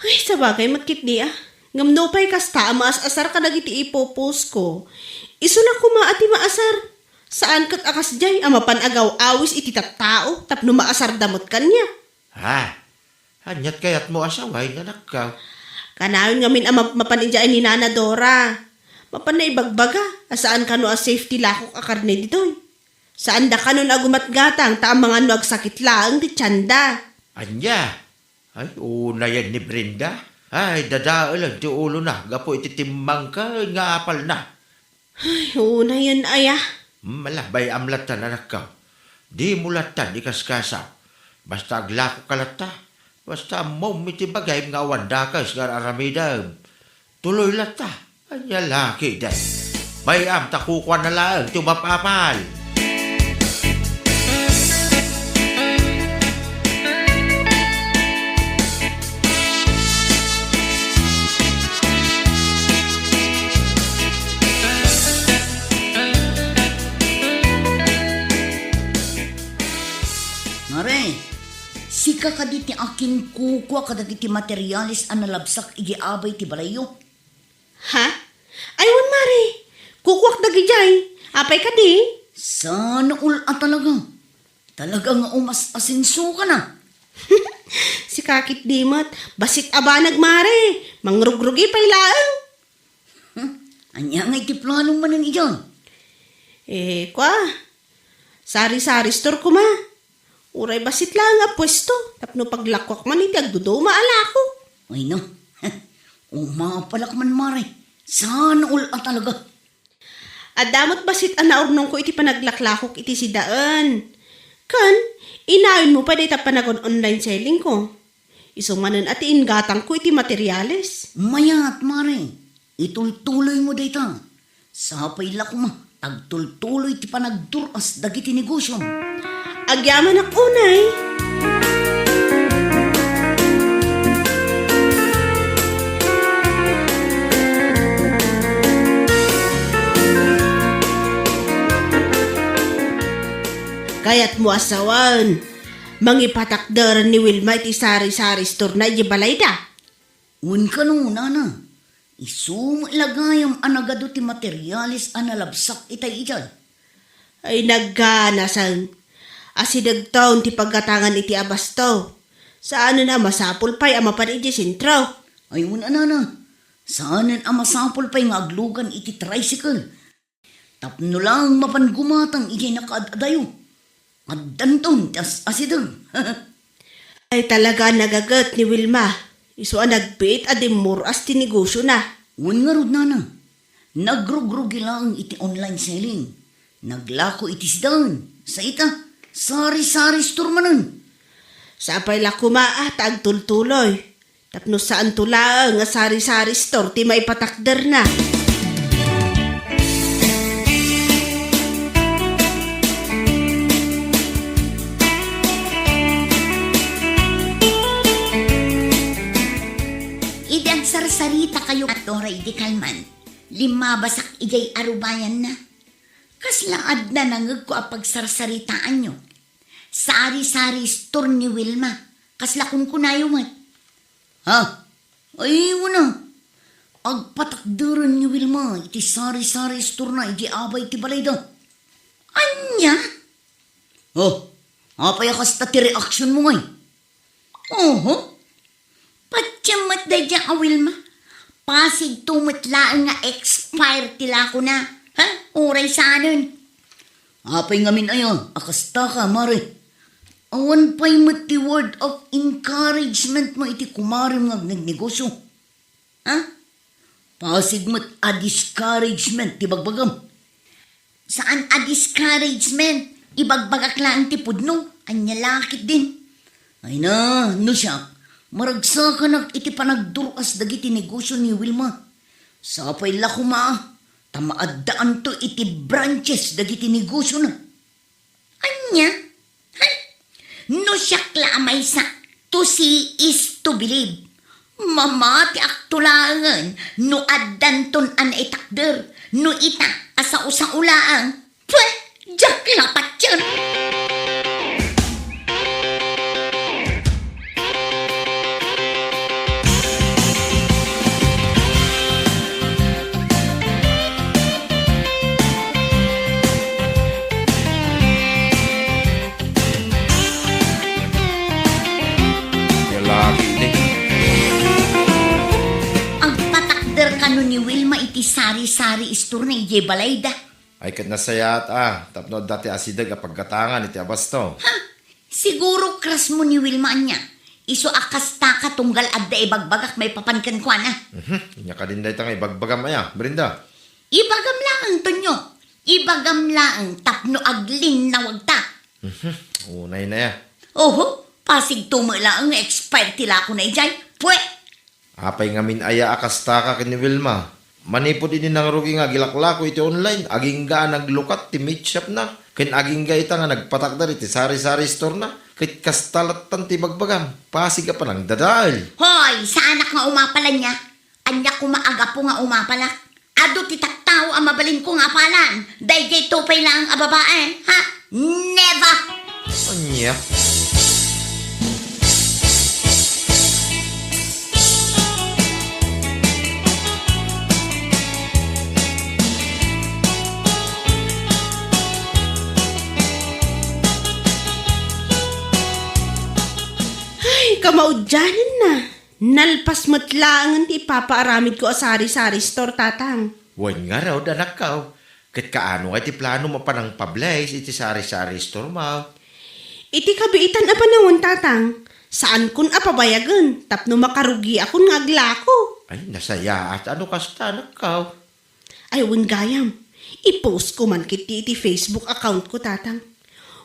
Ay, sabagay met ketdi a. Ngem nupay kasta a maas-asar kadagiti ipopost ko, isuna koma a ti maasar. Saan ket a kasdiay a mapan agaw-awis iti tattao tapno maasarda met kaniak. Ha? Aniat kayatmo a sawen, anakko? Kanayon ngamin a map-, mapan idiay ni Nana Dora. Mapan naibagbaga a saan kano a safe ti lakok a karne ditoy. Saanda kanon a gumatgatang ta amangan no agsakit laeng ti tianda. Ania? Ay, unayen ni Brenda. Ay, dadaelen ti ulona gapu iti timmangken nga apalna. Ay, unayen aya. Malabay-am latta, anakko. Dimo latta ikaskasaw. Basta aglako ka latta. Basta ammom iti bagim nga awan dakes nga ar-aramidem. Tuloy latta. Ania la ketdin? Bay-am ta kukuana laeng ti umap-apal. Kadi ti akin kukua kadagiti materials a nalabsak iti abay ti balayyo. Ha? Ay, wen, Mare. Kukuak dagidiay. Apay kadi? Sana all a talaga. Talaga nga umas-asenso ka na. Sika ketdi met, bassit a banag, Mare. Mangrugrugi pay laeng. Hmm? Ania ngay ti planong manen idiay? Eh, kua, sari-sari store koma. Uray bassit laeng a puesto, tapno paglakuak man iti agduduma a lako. Ay na, umapalak man, Mare. Sana all a talaga. Adda met bassit a naurnongko iti panaglaklakok iti sidaen. Ken, inayonmo pay dayta panagon-online selling ko. Isu manen a ti inggatangko iti materials. Mayat, Mare. Itultuloymo dayta. Sapay la koma, agtultuloy ti panagdur-as dagiti negosiom. Agyamanak unay. Kayatmo a sawen, mangipatakder ni Wilma iti sari-sari store na iti balayda? Wen kano, nana. Isu met la gayam a nagadu ti materials a nalabsak itay idiay. Ay, nagganasen. Asidegton ti paggatangan iti abasto. Saanen a masapul pay a mapan iti sentro. Ay, wen a, nana. Saanen a masapul pay nga aglugan iti tricycle. Tapno laeng mapan gumatang idiay nakaad-adayo. Addanton ti as-asideg. Ay, talaga a nagaget ni Wilma. Isu a nagbiit a dimmur-as ti negosiona. Wen ngarud, nana. Nagrugrugi laeng iti online selling. Naglako iti sidaen. Sa ita, sari-sari store manen. Sapay la koma a ta agtultuloy. Tapno saanto laeng a sari-sari store ti maipatakderna. Idi agsarsaritakayo, Dora, idi kalman, limmabasak idiay arubayanna. Kasla adda nangegko a pagsarsaritaanyo? Sari-sari store ni Wilma. Kasla kunkunayo met. Ha? Ay, wen a. Agpatakderen ni Wilma iti sari-sari store na iti abay ti balayda. Ania? Oh, apay a kasta ti reaksyon mo ngay? Oho. Patiem met daydiay a Wilma. Pasigto met laeng nga expire ti lakona. Ha? Uray saanen. Apay ngamin aya a kasta ka, Mare? Awan pay met ti word of encouragement mo iti kumarem nga agnegnegosyo. Ha? Pasig met a discouragement ti bagbagam. Saan a discouragement. Ibagbagak laeng ti pudno. Ania la ketdin? Ay na, no siak, maragsakanak iti panagdur-as dagiti negosio ni Wilma. Sapay la koma, ta maaddaanto iti branches dagiti negosiona. Ania? Hay! No siak la a maysa, to see is to believe. Mamatiakto laengen no addanton a naitakder, no ita a sao-sao laeng. Pwe! Diak la patien! Lalaki ini. Agpatakder kano ni Wilma iti sari-sari istorna idiay balayda. Ay, ket nasayaat a, tapno adda ti asideg a paggatangan iti abasto. Ha? Siguro crush mo ni Wilma ania. Isu a kastaka tunggal adda ibagbagak maipapan kenkuana. Mhm. Ania kadin dayta nga ibagbagam aya, Brenda? Ibagam laeng, Tonyo. Ibagam laeng tapno aglinnawagta. Mhm. Unay na ya. Oho, pasigto met laeng nga expire ti lakona idiay. Pwe! Apay ngamin aya a kastaka ken ni Wilma? Manipud idi nangrugi nga agilaklako iti online, agingga a naglukat ti meat shop na, ken agingga ita nga nagpatakder iti sari-sari store na, ket kasta lattan ti ibagbagam, pasig a panangdadael. Hoy, saanak nga umapal ania? Ania koma a gapu nga umapalak? Adu ti tattao a mabalinko nga apalan. Daydiay to pay laeng a babae, ha? Never! Ania? Dianan na, nalpas met laengen ti ipapaaramidko a sari-sari store, Tatang. Wen ngarud, anakko, ket kaano ngay ti planom a panangpablaze iti sari-sari store mo? Iti kabiitan a panawen, Tatang, saankon a pabayagen tapno makarugiakon nga aglako. Ay, nasayaat a no kasta, anakko. Ay, wen gayam, i-post ko man ketdi iti Facebook account ko, Tatang.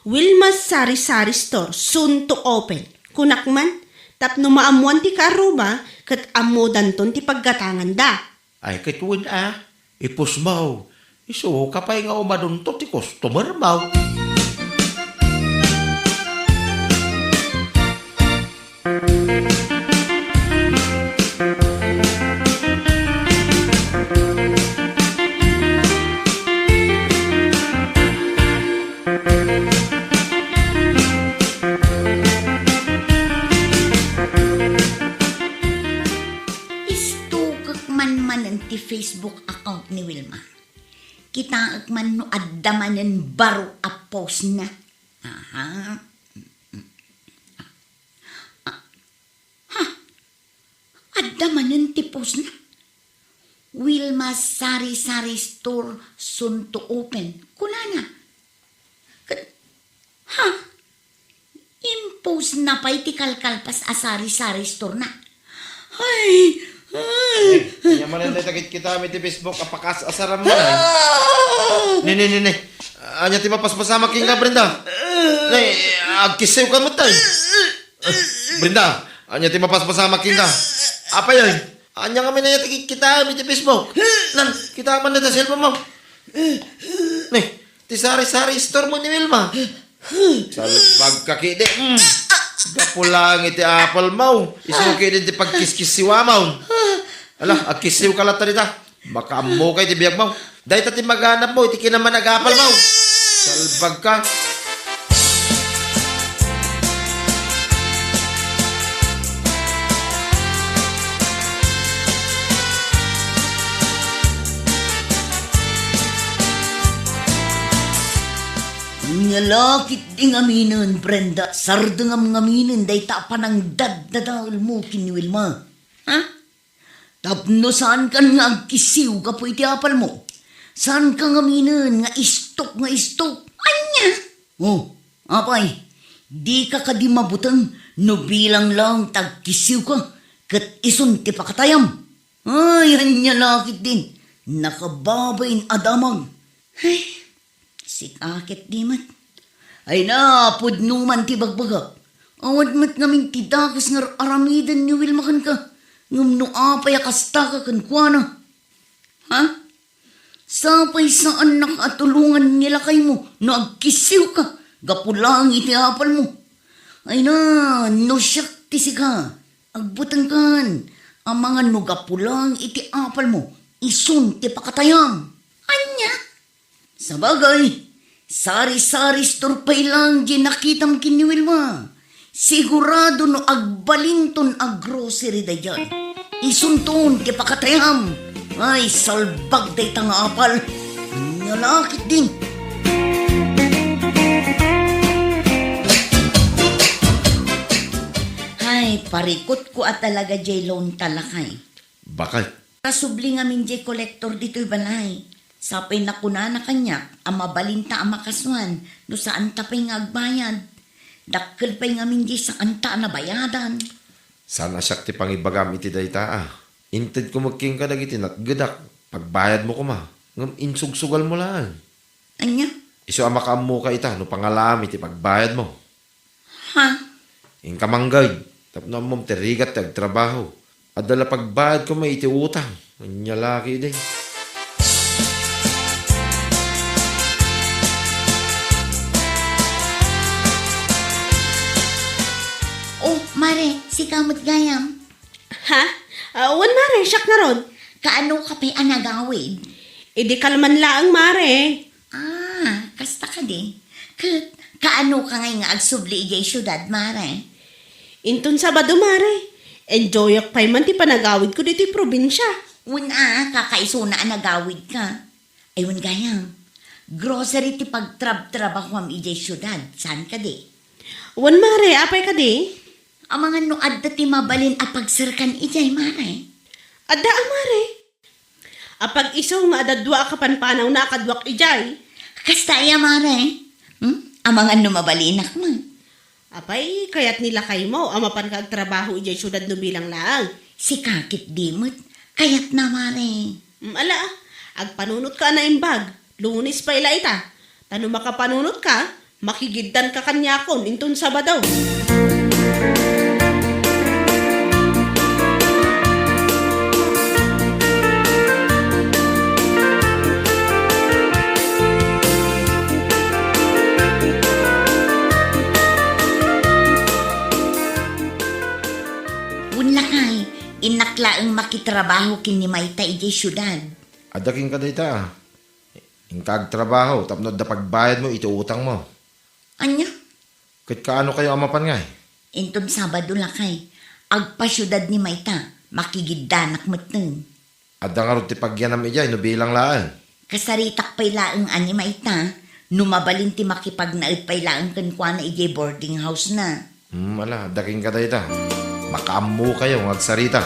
Wilma's Sari-Sari Store, soon to open. Kunak man, tapno maammoan ti kaarruba, ket ammodanton ti paggatanganda. Ay, ket wen a, i-post mo. Isuka pay nga umadunto ti customer mo. Istukek man manen ti Facebook account ni Wilma. Kitaek man no adda manen baro a postna. Aha. Ah, ha? Adda manen ti postna. Wilma Sari-Sari Store soon to open. Kunana. Ket, ha? Impostna pay ti kalkalpas a sari-sari store na. Ay! Ay! Eh, ania manen dayta kitkitaem iti Facebook a pakas-asaram man, ay? Ah! Ne, ne, ne, ne. Ania ti mapaspasamak kenka, Brenda? Ne, agkissiw ka met, ay. Eh, Brenda, ania ti mapaspasamak kenka? Apay, ay? Ania ngamin aya ti kitkitaem iti Facebook? Nan, kitaem man dayta cellphone mo. Ne, ti sari-sari store mo ni Wilma. Salbag ka, kidi. Mm. Gapu laeng iti apal mo. Isu kidi ti pagkiskissiwam. Ala, agkissiw ka latta dita. Makaammo ka iti biag mo. Dayta ti maganab mo iti kinamanagapal mo. Salbag ka. Ania la ketdi ngaminen, Brenda, sardengam ngaminen dayta a panangdaddadaelmo ken ni Wilma. Ha? Tapno saankan nga agkissiw gapu iti apalmo. Saanka ngaminen nga istok nga istok. Ania? Oh, apay, dika kadi mabuteng no bilang laeng ti agkissiwka ket isun ti pakatayam? Ay, ania la ketdin, nakababain a damag. Ay, sika ketdi met. Ay na, pudno man ti bagbagak. Awan met ngamin ti dakes nga ar-aramiden ni Wilma kenka. Ngem no apay a kastaka kenkuana? Ha? Sapay saannak a tulongan ni lakaymo no agkissiwka gapu laeng iti apalmo. Ay na, no siak ti sika, agbutengkan, amangan no gapu laeng iti apalmo, isun ti pakatayam. Ania? Sabagay, sari-sari store pay laeng diay nakitam ken ni Wilma. Sigurado no agbalinton a grocery daydiay. Isunton ti pakatayam. Ay, salbag dayta nga apal. Ania la ketdin. Ay, parikutko a talaga diay loan ta lakay. Bakay. Kasubli ngamin diay kolektor ditoy balay. Sapay nakunana kaniak a mabalinta a makasuan no saanta pay nga agbayad. Dakkel pay ngamin diay saanta a nabayadan. Saan a siak ti pangibagam iti dayta a. Intedko met kenka dagiti natgedak. Pagbayadmo koma. Ngem insugsugalmo laeng. Ania? Isu a makaammoka ita no pangalaam iti pagbayadmo. Ha? Inka manggayb, tapno ammom ti rigat ti agtrabaho. Adda la pagbayadko met iti utang. Ania la ketdi. Oh, Mare, sika met gayam. Ha? Ah, wen, Mare, siak ngarud. Kaano ka pay a nagawid? Idi kalman laeng, Mare. Ah, kasta kadi. Ket, kaano ka ngay nga agsubli idiay siudad, Mare? Inton Sabado, Mare. Enjoyak pay man ti panagawidko ditoy probinsia. Wen a, kakaisuna a nagawidka. Ay, wen gayam. Grocery ti pagtrabtrabahuam idiay siudad, saan kadi? Wen, Mare, apay kadi? Amangan no adda ti mabalin a pagserkan idiay, mare? Adda a, mare. Apag-isu nga adda dua a kapanpanawna a kaduak idiay. Kasta aya, mare? Hmm? Amangan no mabalinak man. Apay, kayat ni lakaymo a mapanka agtrabaho idiay siudad no bilang laeng? Sika ketdi met. Kayatna, mare. Mm, ala, agpanunotka a naimbag. Lunes pay la ita. Ta no makapanunotka, makigiddanka kaniakon inton Sabado. Wen lakay, innak laeng makitrabaho ken ni Mayta idiay siudad. Adda kenka dayta. Inka agtrabaho tapno adda pagbayadmo iti utangmo. Ania? Ket kaano kayo a mapan ngay? Inton Sabado lakay, agpasiudad ni Mayta, makigiddanak metten. Adda ngarud ti pagyanam idiay no bilang laeng? Kasaritak pay laeng a ni Mayta, no mabalin ti makipagnaed pay laeng kenkuana idiay boarding house na. Hmm, ala, adda kenka dayta. Makaammo kayo nga agsarita.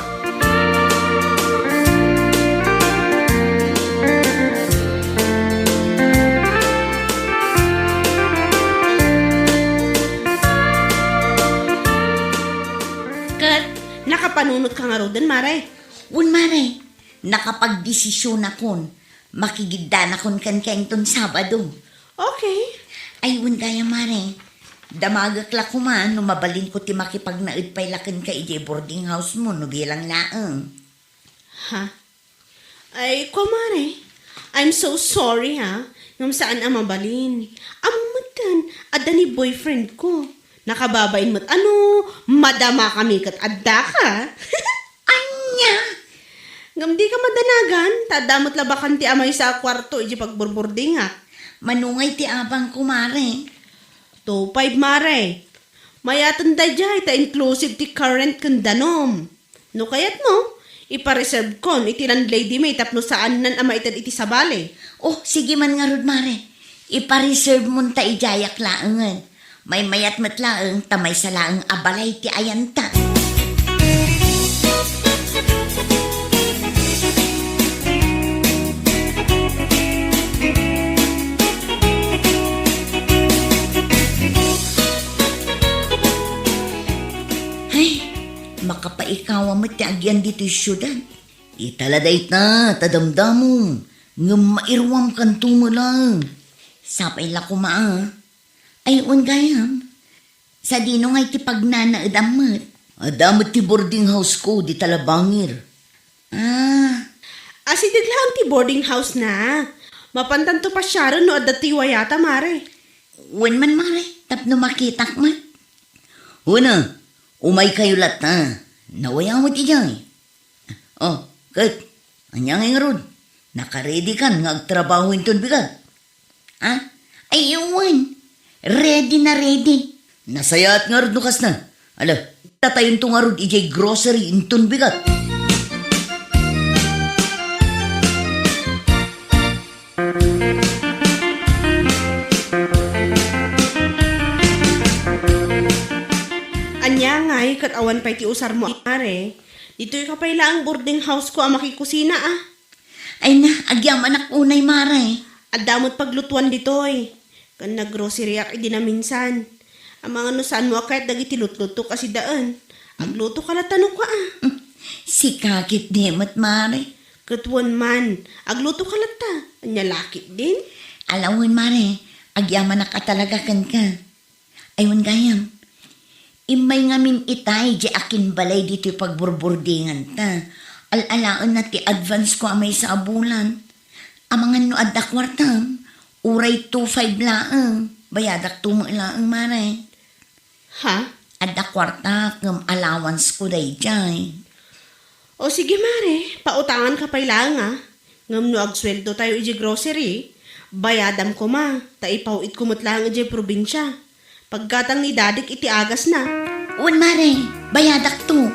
Ket, nakapanunot ka ngaruden, mare? Wen, mare. Nakapagdesisionakon. Makigiddanakon kenka inton Sabado. Okay. Ay, wen gayam, mare. Damagek la koma no mabalinko ti makipagnaed pay la kenka idiay boarding house mo no bilang laeng. Ha? Ay, kumare, I'm so sorry, ha. Ngem saan a mabalin. Ammom metten, adda ni boyfriend ko. Nakababain met a no madamakami ket addaka. Ania? Ngem dika madanagan, ta adda met la bakante a maysa a kuarto idiay pagburburdingak. Mano ngay ti abang, kumare? Two five, mare. Mayaten daydiay ta inclusive ti car rent ken danum. No kayatmo, ipareservekon iti landlady mi tapno saannan a maited iti sabali. Oh, sige man ngarud, mare. Ipareserve monta idiayak laengen. Maymayat met laeng ta maysa laeng a balay ti ayanta. Ay, makapaikawa met ti agyan ditoy siudad. Ita la dayta, ta damdamom, ngem mairuam kanto met laeng. Sapay la koma, a. Ay, wen gayam. Sadino ngay ti pagnanaedam met? Adda met ti boarding house ko, dita la bangir. Ah. Asideg laeng ti boarding house na. Mapantanto pasiaren no adda ti wayata, mare. Wen man, mare, tapno makitak met. Wen a, umay kayo latta. Nawayaw met idiay. Oh, ket, ania ngay ngarud? Nakaready kan nga agtrabaho inton bigat? Ha? Ay, wen. Ready na ready. Nasayaat ngarud no kasta. Ala, tatayonto ngarud idiay grocery inton bigat. Ania ngay ket awan pay ti usarmo, are? Ditoy ka pay laeng boarding house ko a makikusina, a. Ay na, agyamanak unay, mare. Adda met paglutuan ditoy. Ken naggroceryak idi naminsan. Amangan no saanmo a kayat dagiti lutlutok a sidaen. Agluto ka latta no kua, a. Sika ketdi met, mare. Ket wen man, agluto ka latta. Ania la ketdin? Ala wen, mare, agyamanak a talaga kenka. Ay, wen gayam. Immay ngamin itay di akin balay ditoy pagburburdinganta. Al-alaenna ti advance ko a maysa a bulan. Amangan no adda kuartam, uray two five laeng. Bayadakto met laeng, mare. Ha? Adda kuarta ngem allowance ko daydiay. O sige, mare, pautangan ka pay laeng, a. Ngem no agsueldo tayo iti grocery, bayadam koma, ta ipaw-it ko met laeng iti probinsia. Paggatang ni dadik iti agasna. Wen, mare, bayadak to.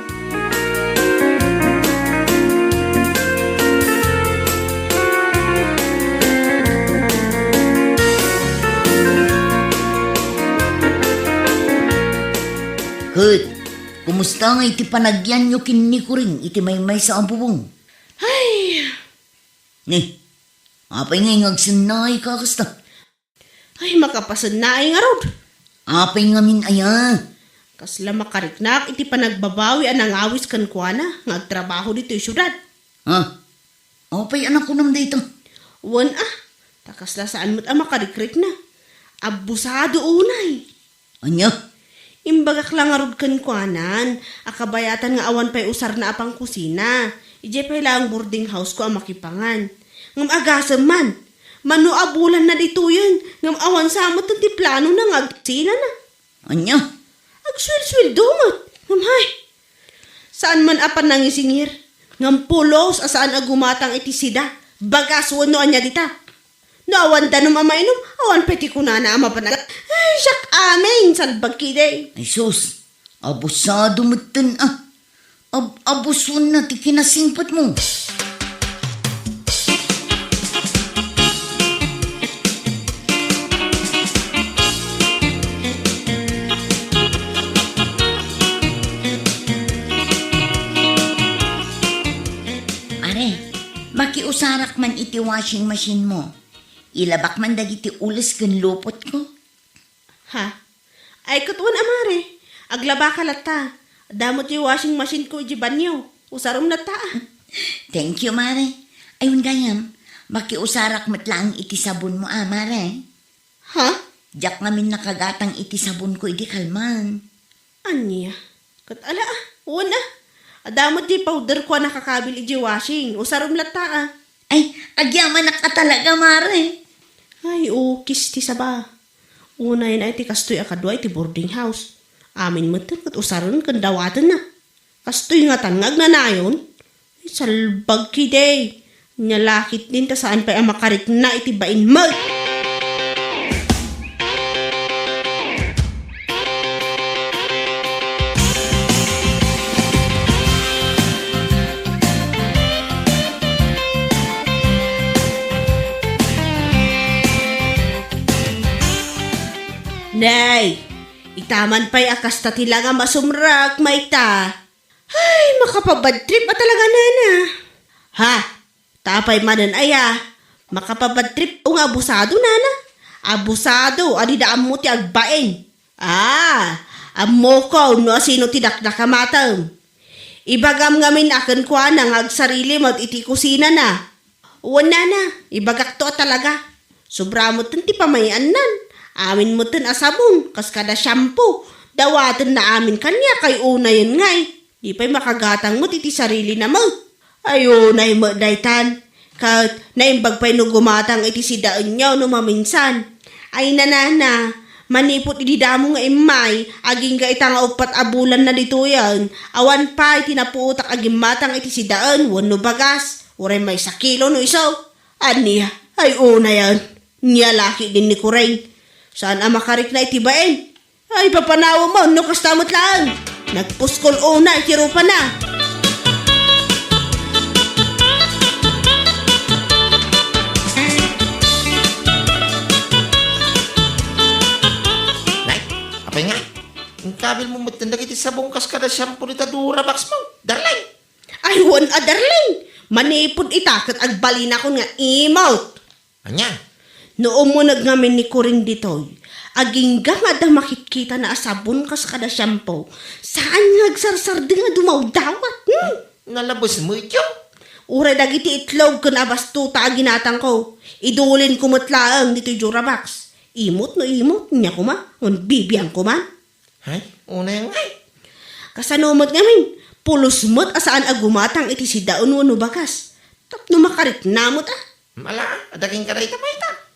Ket, Kumusta ngay ti panagyanyo ken ni Kuring iti maymaysa a bubong? Ay! Ni, apay ngay nga agsennaay ka kasta? Ay, makapasennaay ngarud. Apay ngamin aya? Kasla makariknak iti panagbabawi a nangawis kenkuana nga agtrabaho ditoy siudad. Ha? Apay a nakunam dayta? Wen a, ta kasla saan met a makarikrikna. Abusado unay. Ania? Imbagak la ngarud kenkuanan a kabayatan nga awan pay usarna a pangkusina. Idiay pay laeng boarding house ko a makipangan. Ngem agasem man, mano a bulanna ditoyen, ngem awan sa met ti planona nga agkusinana. Ania? Agsuelsueldo met. Ngem hay, saan man a panangisingir, ngem pulos a saan a gumatang iti sida, bagas wenno ania dita. No awan danum a mainum, awan pay ti kunana a mapan-, ay, siak amin, salbag kidi. Ay sus, abusado metten a. Ab-, abusuenna ti kinasingpetmo. Are, makiusarak man iti washing machine mo. Ilabak man dagiti ules ken lupotko. Ha? Ay, ket wen a, mare. Aglabaka latta. Adda met ti washing machine ko iti banyo. Usarem latta, a. Thank you, mare. Ay, wen gayam, makiusarak met laeng iti sabon mo, a, mare. Ha? Diak ngamin nakagatang iti sabon ko idi kalman. Ania? Ket ala, a, wen, a. Adda met ti powder ko a nakakabil iti washing. Usarem latta, a. Ay, agyamanak a talaga, mare. Ay, ukis ti saba. Unayen ay ti kastoy a kadua iti boarding house. Amin metten ket usaren ken dawatenna. Kastoy ngatan nga agnanayon? Ay, salbag kidi. Nia la ketdin ta saan pay a makarikna iti bain met. Nay, itaman pay a kasta ti langam a sumrek, mayta. Ay, makapabad trip a talaga, nana. Ha? Ta apay manen aya? Makapabad trip nga abusado, nana. Abusado a dida ammo ti agbain. Ah, ammokon no asino ti dakdakamatem. Ibagam ngamin a kenkuana nga agsarili met iti kusinana. Wen, nana, ibagakto a talaga. Sobra metten ti pamay-annan. Amin metten a sabon, kas kada shampoo. Dawatenna amin kaniak ay unayen ngay. Di pay makagatang met iti sarilina met. Ay, unay met daytan. Ket naimbag pay no gumatang iti sidaenyo no maminsan. Ay, nanana, manipud idi damo nga immay, agingga ita nga uppat a bulanna ditoyen, awan pay ti napuotak a gimmatang iti sidaen wenno bagas, uray maysa kilo no isu. Ania? Ay, unayen. Nia la ketdin ni Kuring. Saan a makarikna iti bain. Ay, papanawem no kasta met laeng. Nagpuskol unay ti rupana. Nay, apay nga? Inkabilmo metten dagiti sabong kas kada shampoo dita Durabox mo, darling. Ay, wen a, darling. Manipud ita ket agbalinakon nga imot. Ania? No umuneg ngamin ni Kuring ditoy, agingga nga adda makitkitana a sabon kas kada shampoo, saan nga agsarsardeng a dumawdawat, hmm? Nalabes mo ityo? Uray dagiti itlog ken abastota a ginatangko, idulinko met laeng ditoy Durabox. Imot no imot, nia koma, ngem bibiangko man. Hay, unay ngay. Kasano met ngamin, pulos met a saan a gumatang iti sidaen wenno bagas. Tapno makarikna met a. Mala, adda kenka dayta, mayta?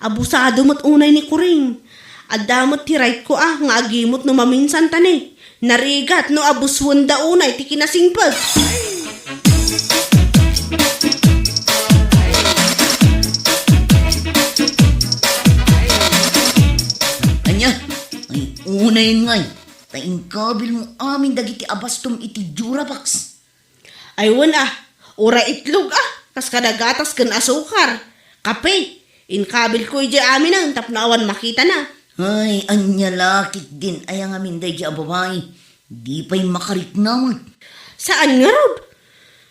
Abusado met unay ni Kuring. Adda met ti right ko a nga agimot no maminsan ta ne. Narigat no abusuenda unay ti kinasingpet. Ania? Ay, unayen ngay. Ta inkabilmo amin dagiti abastom iti Durabox. Ay, wen a, uray itlog a, kas kada gatas ken asukar, kape, inkabilko idiay aminen tapno awan makitana. Ay, ania la ketdin aya ngamin daydiay a babai? Di pay makarikna met. Saan ngarud?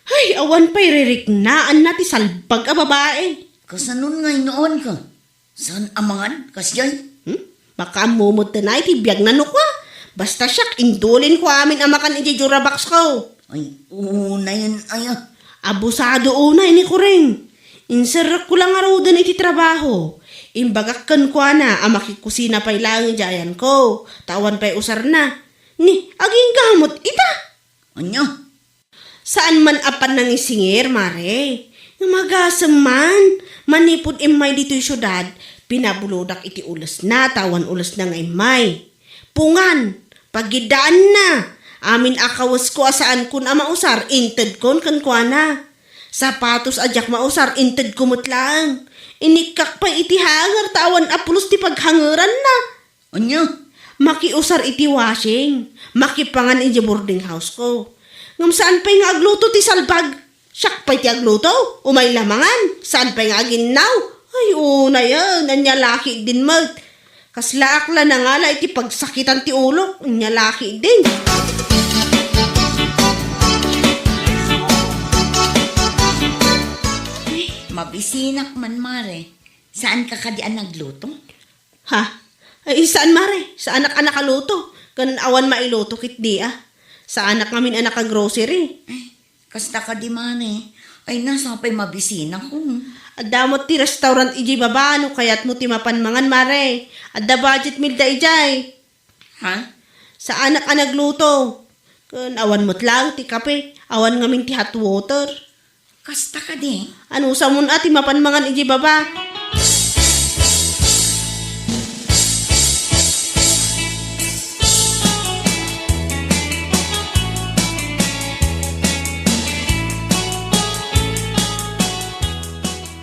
Ay, awan pay ririknaanna ti salbag a babai. Kasanon nga innoanka? Saan a mangan, kasdiay? Hmm? Makaammo met ti biagna no kua. Basta siak, indulinko amin a makan idiay Durabox ko. Ay, unayen aya. Abusado unay ni Kuring. Inserrekko la ngaruden iti trabaho. Imbagak kenkuana a makikusina pay laeng idiay ayanko, ta awan pay usarna. Ni, agingga met ita. Ania? Saan man a pannangisingir, Mare. Nga magasem man, manipud immay ditoy siudad, pinabulodak iti ulesna, ta awan ulesna nga immay. Pungan, pagiddaanna, amin a kawesko a saankon a mausar, intedkon kenkuana. Sapatos a diak mausar, intedko met laeng. Inikkak pay iti hanger, ta awan a pulos ti paghangeranna. Ania? Makiusar iti washing, makipangan idiay boarding house ko. Ngem saan pay nga agluto ti salbag? Siak pay ti agluto, umay la mangan, saan pay nga aginnaw? Ay, unayen, ania la ketdin met. Kaslaak la nangala iti pagsakitan ti ulok, ania la ketdin. Mabisinak man, Mare. Saanka kadi a nagluto? Ha? Ay, saan, Mare? Saanak a nakaluto. Ken awan mailuto ketdi a. Saanak ngamin a naka-grocery. Ay, kasta kadi, Mare. Ay, na, sapay mabisinakon. Adda met ti restaurant idiay baba, no kayatmo ti mapan mangan, Mare. Adda budget meal da idiay. Ha? Saanak a nagluto. Ken awan met laeng ti kape. Awan ngamin ti hot water. Kasta kadi? Anusamon a ti mapan mangan idiay baba?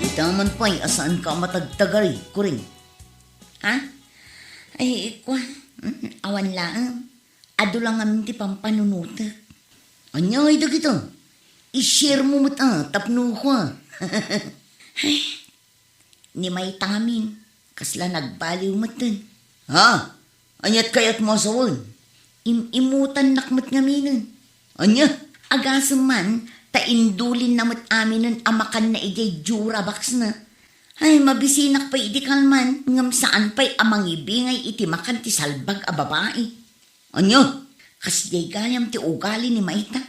Ita man pay a saanka a matagtagari, Kuring. Ha? Ay, kua, mm, awan laeng. Adu la ngamin ti pampanunotek. Ania ngay dagita? I-share mo met a tapno kua. Ay, ni Mayta ngamin, kasla nagbaliw metten. Ha? Aniat kayatmo a sawen? Im-imutannak met ngaminen. Ania? Agasem man, ta indulinna met aminen a makanna idiay Durabox na. Ay, mabisinak pay idi kalman, ngem saan pay a mangibingay iti makan ti salbag a babai. Ania? Kasdiay gayam ti ugali ni Mayta.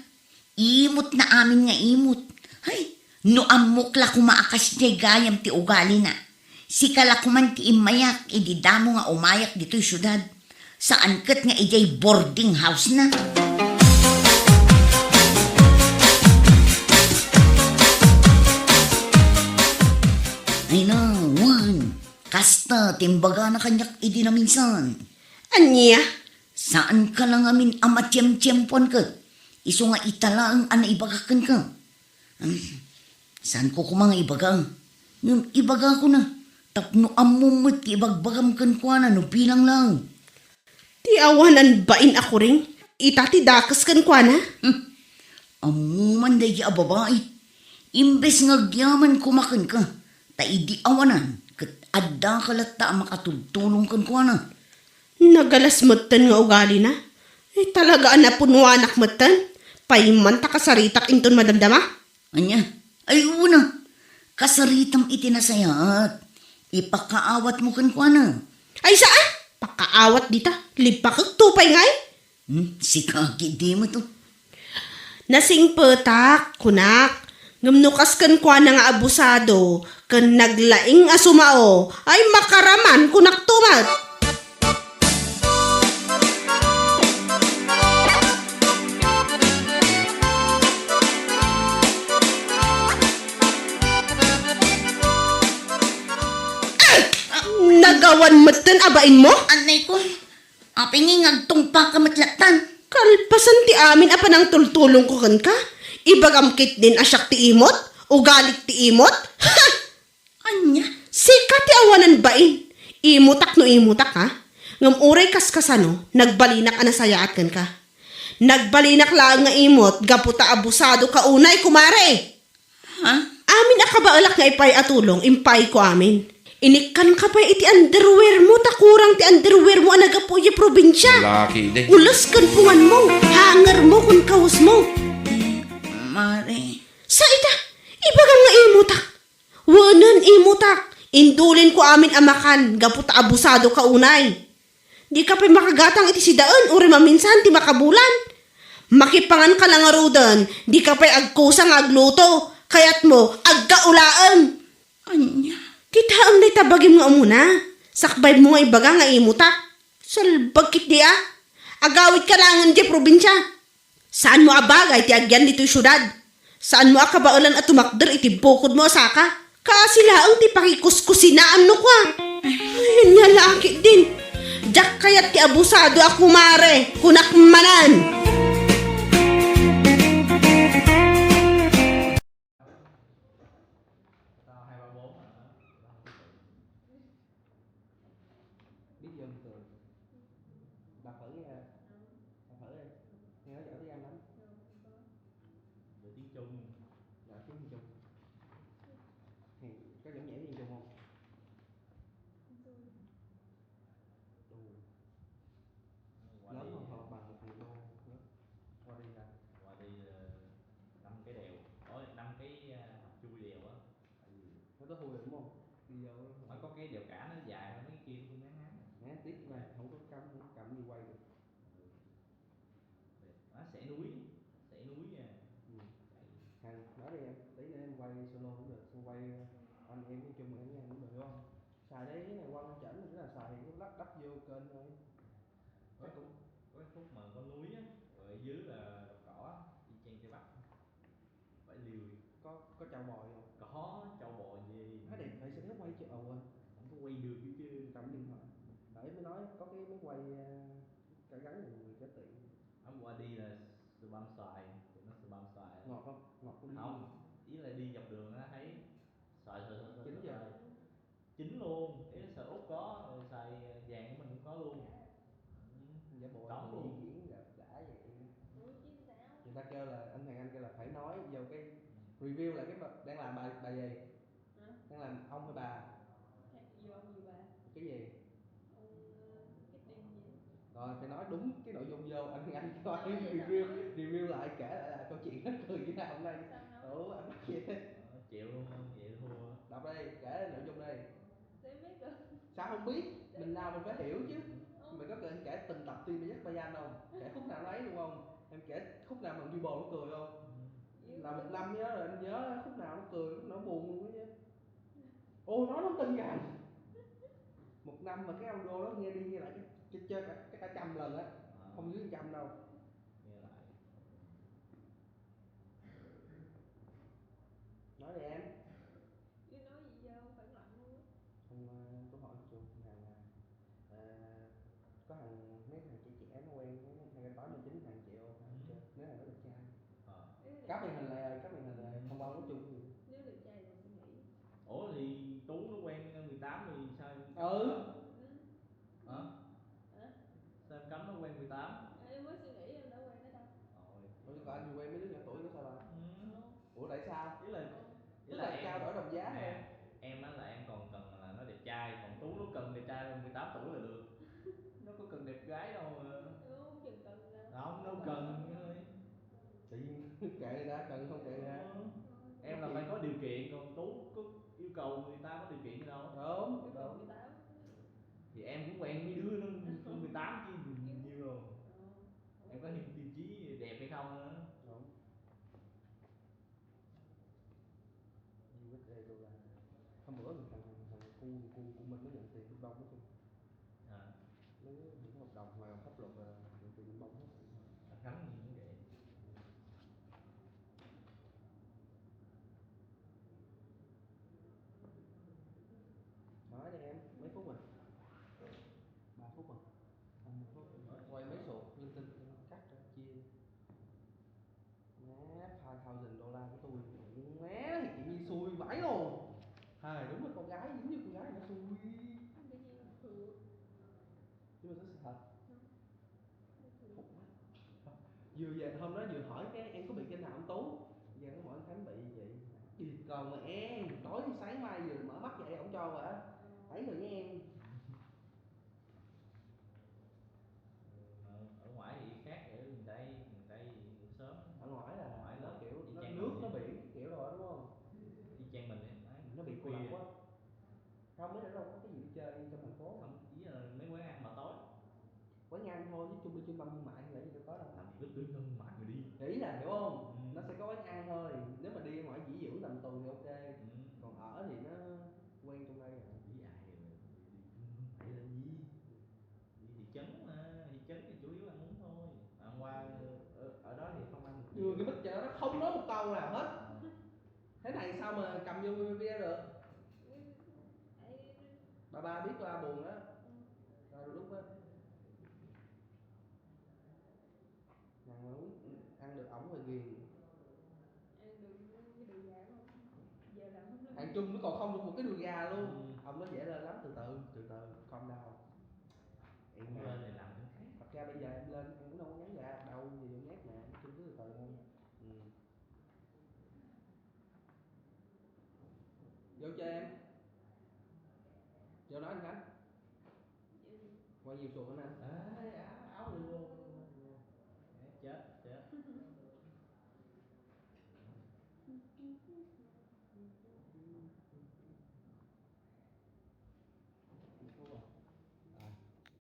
Imutna amin nga imut. Hay, no ammok la koma a kasdiay gayam ti ugalina. Sika la koman ti immayak idi damo nga umayak ditoy siudad. Saan ket nga idiay boarding house na. Ay na, wen. Kasta ti imbagana kaniak idi naminsan. Ania? Saanka la ngamin a matiemtiempoan ket isu nga ita laeng a naibagak kenka. Hmm, saanko koma nga ibaga. Ngem ibagakona tapno ammom met ti ibagbagam kenkuana no bilang laeng. Ti awanan bain a Kuring, ita ti dakes kenkuana? Hmm. Ammo man daydi a babai. Imbes nga agyaman koma kenka, ta idi awanan, ket addaka latta a makatultulong kenkuana. Nagalas metten nga ugalina. Ay, talaga a napunuanak metten. Pay man ta kasaritak inton madamdama. Ania? Ay, una. Kasaritam iti nasayaat. Ipakaawatmo kenkuana. Ay, saan? Pakaawat dita. Libakek to pay ngay. Hmm, sika, kidimo to. Nasingpetak, kunak. Ngem no kas kenkuana nga abusado, ken naglaing a sumao, ay makaraman, kunak to met. Nagawan metten a bainmo? Anay ko, apay nga agtungpaka met lattan? Kalpasan ti amin a panangtultulongko kenka, ibagam ketdin a siak ti imot, ugalik ti imot? Ha! Ania? Sika ti awanan bain. Imutak no imutak, ha? Ngem uray kaskasano, nagbalinak a nasayaat kenka. Nagbalinak laeng nga imot gapu ta abusadoka unay, kumare. Ha? Amin a kabaelak nga ipay a tulong, impayko amin. Inikkanka pay iti underwear mo, ta kurang ti underwear mo a naggapu idiay probinsia. Lalaki, di. Ules ken pungan mo, hanger mo ken kawes mo. Mare. Sa ita, ibagam nga imutak. Wenen imutak, indulinko amin a makan, gapu ta abusadoka unay. Dika pay makagatang iti sidaen, uray maminsan ti makabulan. Makipanganka la ngaruden, dika pay agkusa nga agluto, kayatmo, agkaulaem. Ania? Kitaem dayta bagim nga umuna, sakbaymo nga ibaga nga imutak. Salbag ketdi a. Agawidka laengen idiay probinsia. Saanmo a bagay ti agyan ditoy siudad. Saanmo a kabaelan a tumakder iti bukodmo a saka. Kaasi laeng ti pakikuskusinaam no kua. Ay, ania la ketdin. Diak kayat ti abusado a kumare, kunak manen. Biết dân từ. Bà Phượng với hả? Bà Phượng ơi, nghe nói giỏi tiếng Anh lắm. Giỏi tiếng Trung. Giỏi tiếng Trung. Thì có giỏi nhảy tiếng Trung không? Ồ. Qua đi. Nó còn bằng một phần đô nữa. Qua đi hả? Qua đi, ờ, năm cái đèo. Ôi, năm cái, à, chui đèo á. Nó có hôi rồi đúng không? Đi vô. Nó có cái đèo cả nó dài hơn mấy cái kia, tôi ngắn ngắn. Né tiếp mà không có cắm, không cắm gì quay được. Nó sẽ núi, sẽ núi nha. Ừ. Hàng nói đi em, tí nữa em quay solo cũng được, em quay anh em nói chung em với anh cũng được đúng không? Xài đây cái này quăng chỉnh rồi cái là xài cái lắp đắp vô kênh thôi. Chắc cũng có cái khúc mà có núi á, rồi ở dưới là đồng cỏ á, y chang Tây Bắc. Bãi Liêu. Có, có châu bò gì không? Có châu bò gì? Nói đi, phải sẽ thấy quay chứ, ờ, quên. Không có quay được chứ chứ. Cầm điện thoại. Tại mới nói có cái máy quay, ờ, cả gắn rồi, mình có tiện. Hôm qua đi là Sù Băm Xoài, tụi nó Sù Băm Xoài. Ngọt không? Ngọt không? Không, ý là đi dọc đường á, thấy xoài, xoài, xoài, xoài, Chín xoài, giờ. Xoài. Chín luôn, ý là xoài Úc có, rồi xoài vàng của mình cũng có luôn. Giả bộ. Trống luôn. Di chuyển là đã vậy. Người ta kêu là, anh Hoàng Anh kêu là phải nói vô cái, review lại cái bà, đang làm bài, bài gì? Hả? Đang làm ông hay bà? Dù ông dù bà? Cái gì? Ông, ờ, cái tên gì? Rồi, phải nói đúng cái nội dung vô, anh Hoàng Anh coi. Nói vậy review, sao? Review lại, kể lại là câu chuyện nó cười như thế nào hôm nay. Sao nói? Ủa, anh nói gì? Ờ, chịu luôn, chịu thua. Đọc đây, kể nội dung đây. Sao không biết? Mình làm mình phải hiểu chứ. Mày có cần kể từng tập phim mày dắt Bayan không? Kể khúc nào nó ấy luôn không? Em kể khúc nào mà Duy Bò nó cười không? Là một năm nhớ là em nhớ khúc nào nó cười, khúc nào nó buồn luôn á chứ. Ô, nói nó tin rằng một năm mà cái audio đó nghe đi nghe lại chắc, chắc, chắc, chắc cả trăm lần á. Không dưới trăm đâu. Nghe lại. Nói đi em. Chứ nói gì giờ không phản loạn luôn á. Không, ờ, tôi hỏi một chút, hàng, ờ, có hàng, mấy hàng chị, chị em nó quen, hay là có mười chín hàng triệu, hàng chưa? Nếu hàng đó đẹp trai. Ờ. Cáp màn hình lại rồi, cáp màn hình lại rồi, thông qua nói chung gì? Nếu đẹp trai rồi tôi nghĩ. Ủa thì Tú nó quen mười tám thì sao? Ừ. Hả? Hả? Sao em cấm nó quen mười tám? Em mới suy nghĩ em đã quen nó đâu. Ôi. Ủa, còn anh quen mấy đứa nhỏ tuổi nó sao bà? Ừ. Ủa, tại sao? Ý là, ý là em, trao đổi đồng giá hả? Em á là em còn cần là nó đẹp trai, còn Tú nó cần đẹp trai mười tám tuổi là được. Nó có cần đẹp gái đâu mà. Không, nó cần. Tự nhiên kệ người ta, cần không kệ người ta. Ừ. Em là phải có điều kiện, còn Tú có yêu cầu người ta có điều kiện gì đâu. Đúng, đúng. Thì em cũng quen mấy đứa nó mười tám chứ nhiều đâu. Em có thêm tiêu chí đẹp hay không nữa. Đúng. U S A đô la. Hôm bữa thằng, thằng cu, cu, cu Minh nó nhận tiền Trung Đông đó chứ. Hả? Nó, nó hợp đồng mà pháp luật mà nhận tiền Trung Đông hết. Thằng Thắng gì cũng vậy. Nói đi em, mấy phút rồi? Ba phút rồi. Quay mấy số linh tinh cắt ra chia. Má, five thousand dollar của tôi. Má, thì chị Nhi xui vãi luôn. Hài, đúng là con gái, giống như con gái nó xui. Cái gì mà xui? Nhưng mà nó sự thật. Vừa về hôm đó vừa hỏi cái em có bị cái nào không Tú? Giờ nó hỏi anh Khánh bị vậy. Đi còn mà em, tối sáng mai vừa mở mắt dậy ổng cho rồi á. Ấy rồi nha em. Ở, ở ngoài thì khác, ở miền Tây, miền Tây ngủ sớm. Ở ngoài là Ngoài nó là kiểu y nó chang nước mình nó vậy. Biển kiểu rồi đúng không? Y chang mình vậy. Đấy, Nó bị thức cô lập khuya. Quá. Không, mới đâu có cái gì đi chơi trong thành phố. Không, ý là mấy quán ăn mà tối. Quán ăn thôi, nói chung đi trung tâm thương mại thì là gì đâu có đâu. Làm gì có trung tâm thương mại mà đi. Thì ý là, hiểu không? Ừ. Nó sẽ có quán ăn thôi. Nếu mà đi ngoài nghỉ dưỡng tầm tuần thì ok. Ừ. Còn ở thì nó quen trong đây rồi. Đi ai mà đi trung tâm thương mại làm gì? Đi thị trấn mà, thị trấn thì chủ yếu ăn uống thôi. Ăn qua ở, ở đó thì không ăn được Vừa cái bích chợ đó không nói một câu nào hết. Thế này sao mà cầm vô video được? Bà ba biết ba buồn á. Rồi lúc á. Ăn, ăn được ổng là ghiền. Ăn được cái đùi gà không? Giờ làm không được. Thằng Trung nó còn không được một cái đùi gà luôn. Ừ. Ông nói dễ lên lắm, từ từ, từ từ, calm down. Em Không mà. Lên thì làm cũng khác. Thật ra bây giờ em lên em cũng đâu có ngắn gà đâu, giờ em nhát mà, nói chung cứ từ từ thôi. Ừ. Vô chơi em. Vô nói anh Khánh. Qua nhiều sổ anh. Đấy, áo, áo luôn. Chết, chết.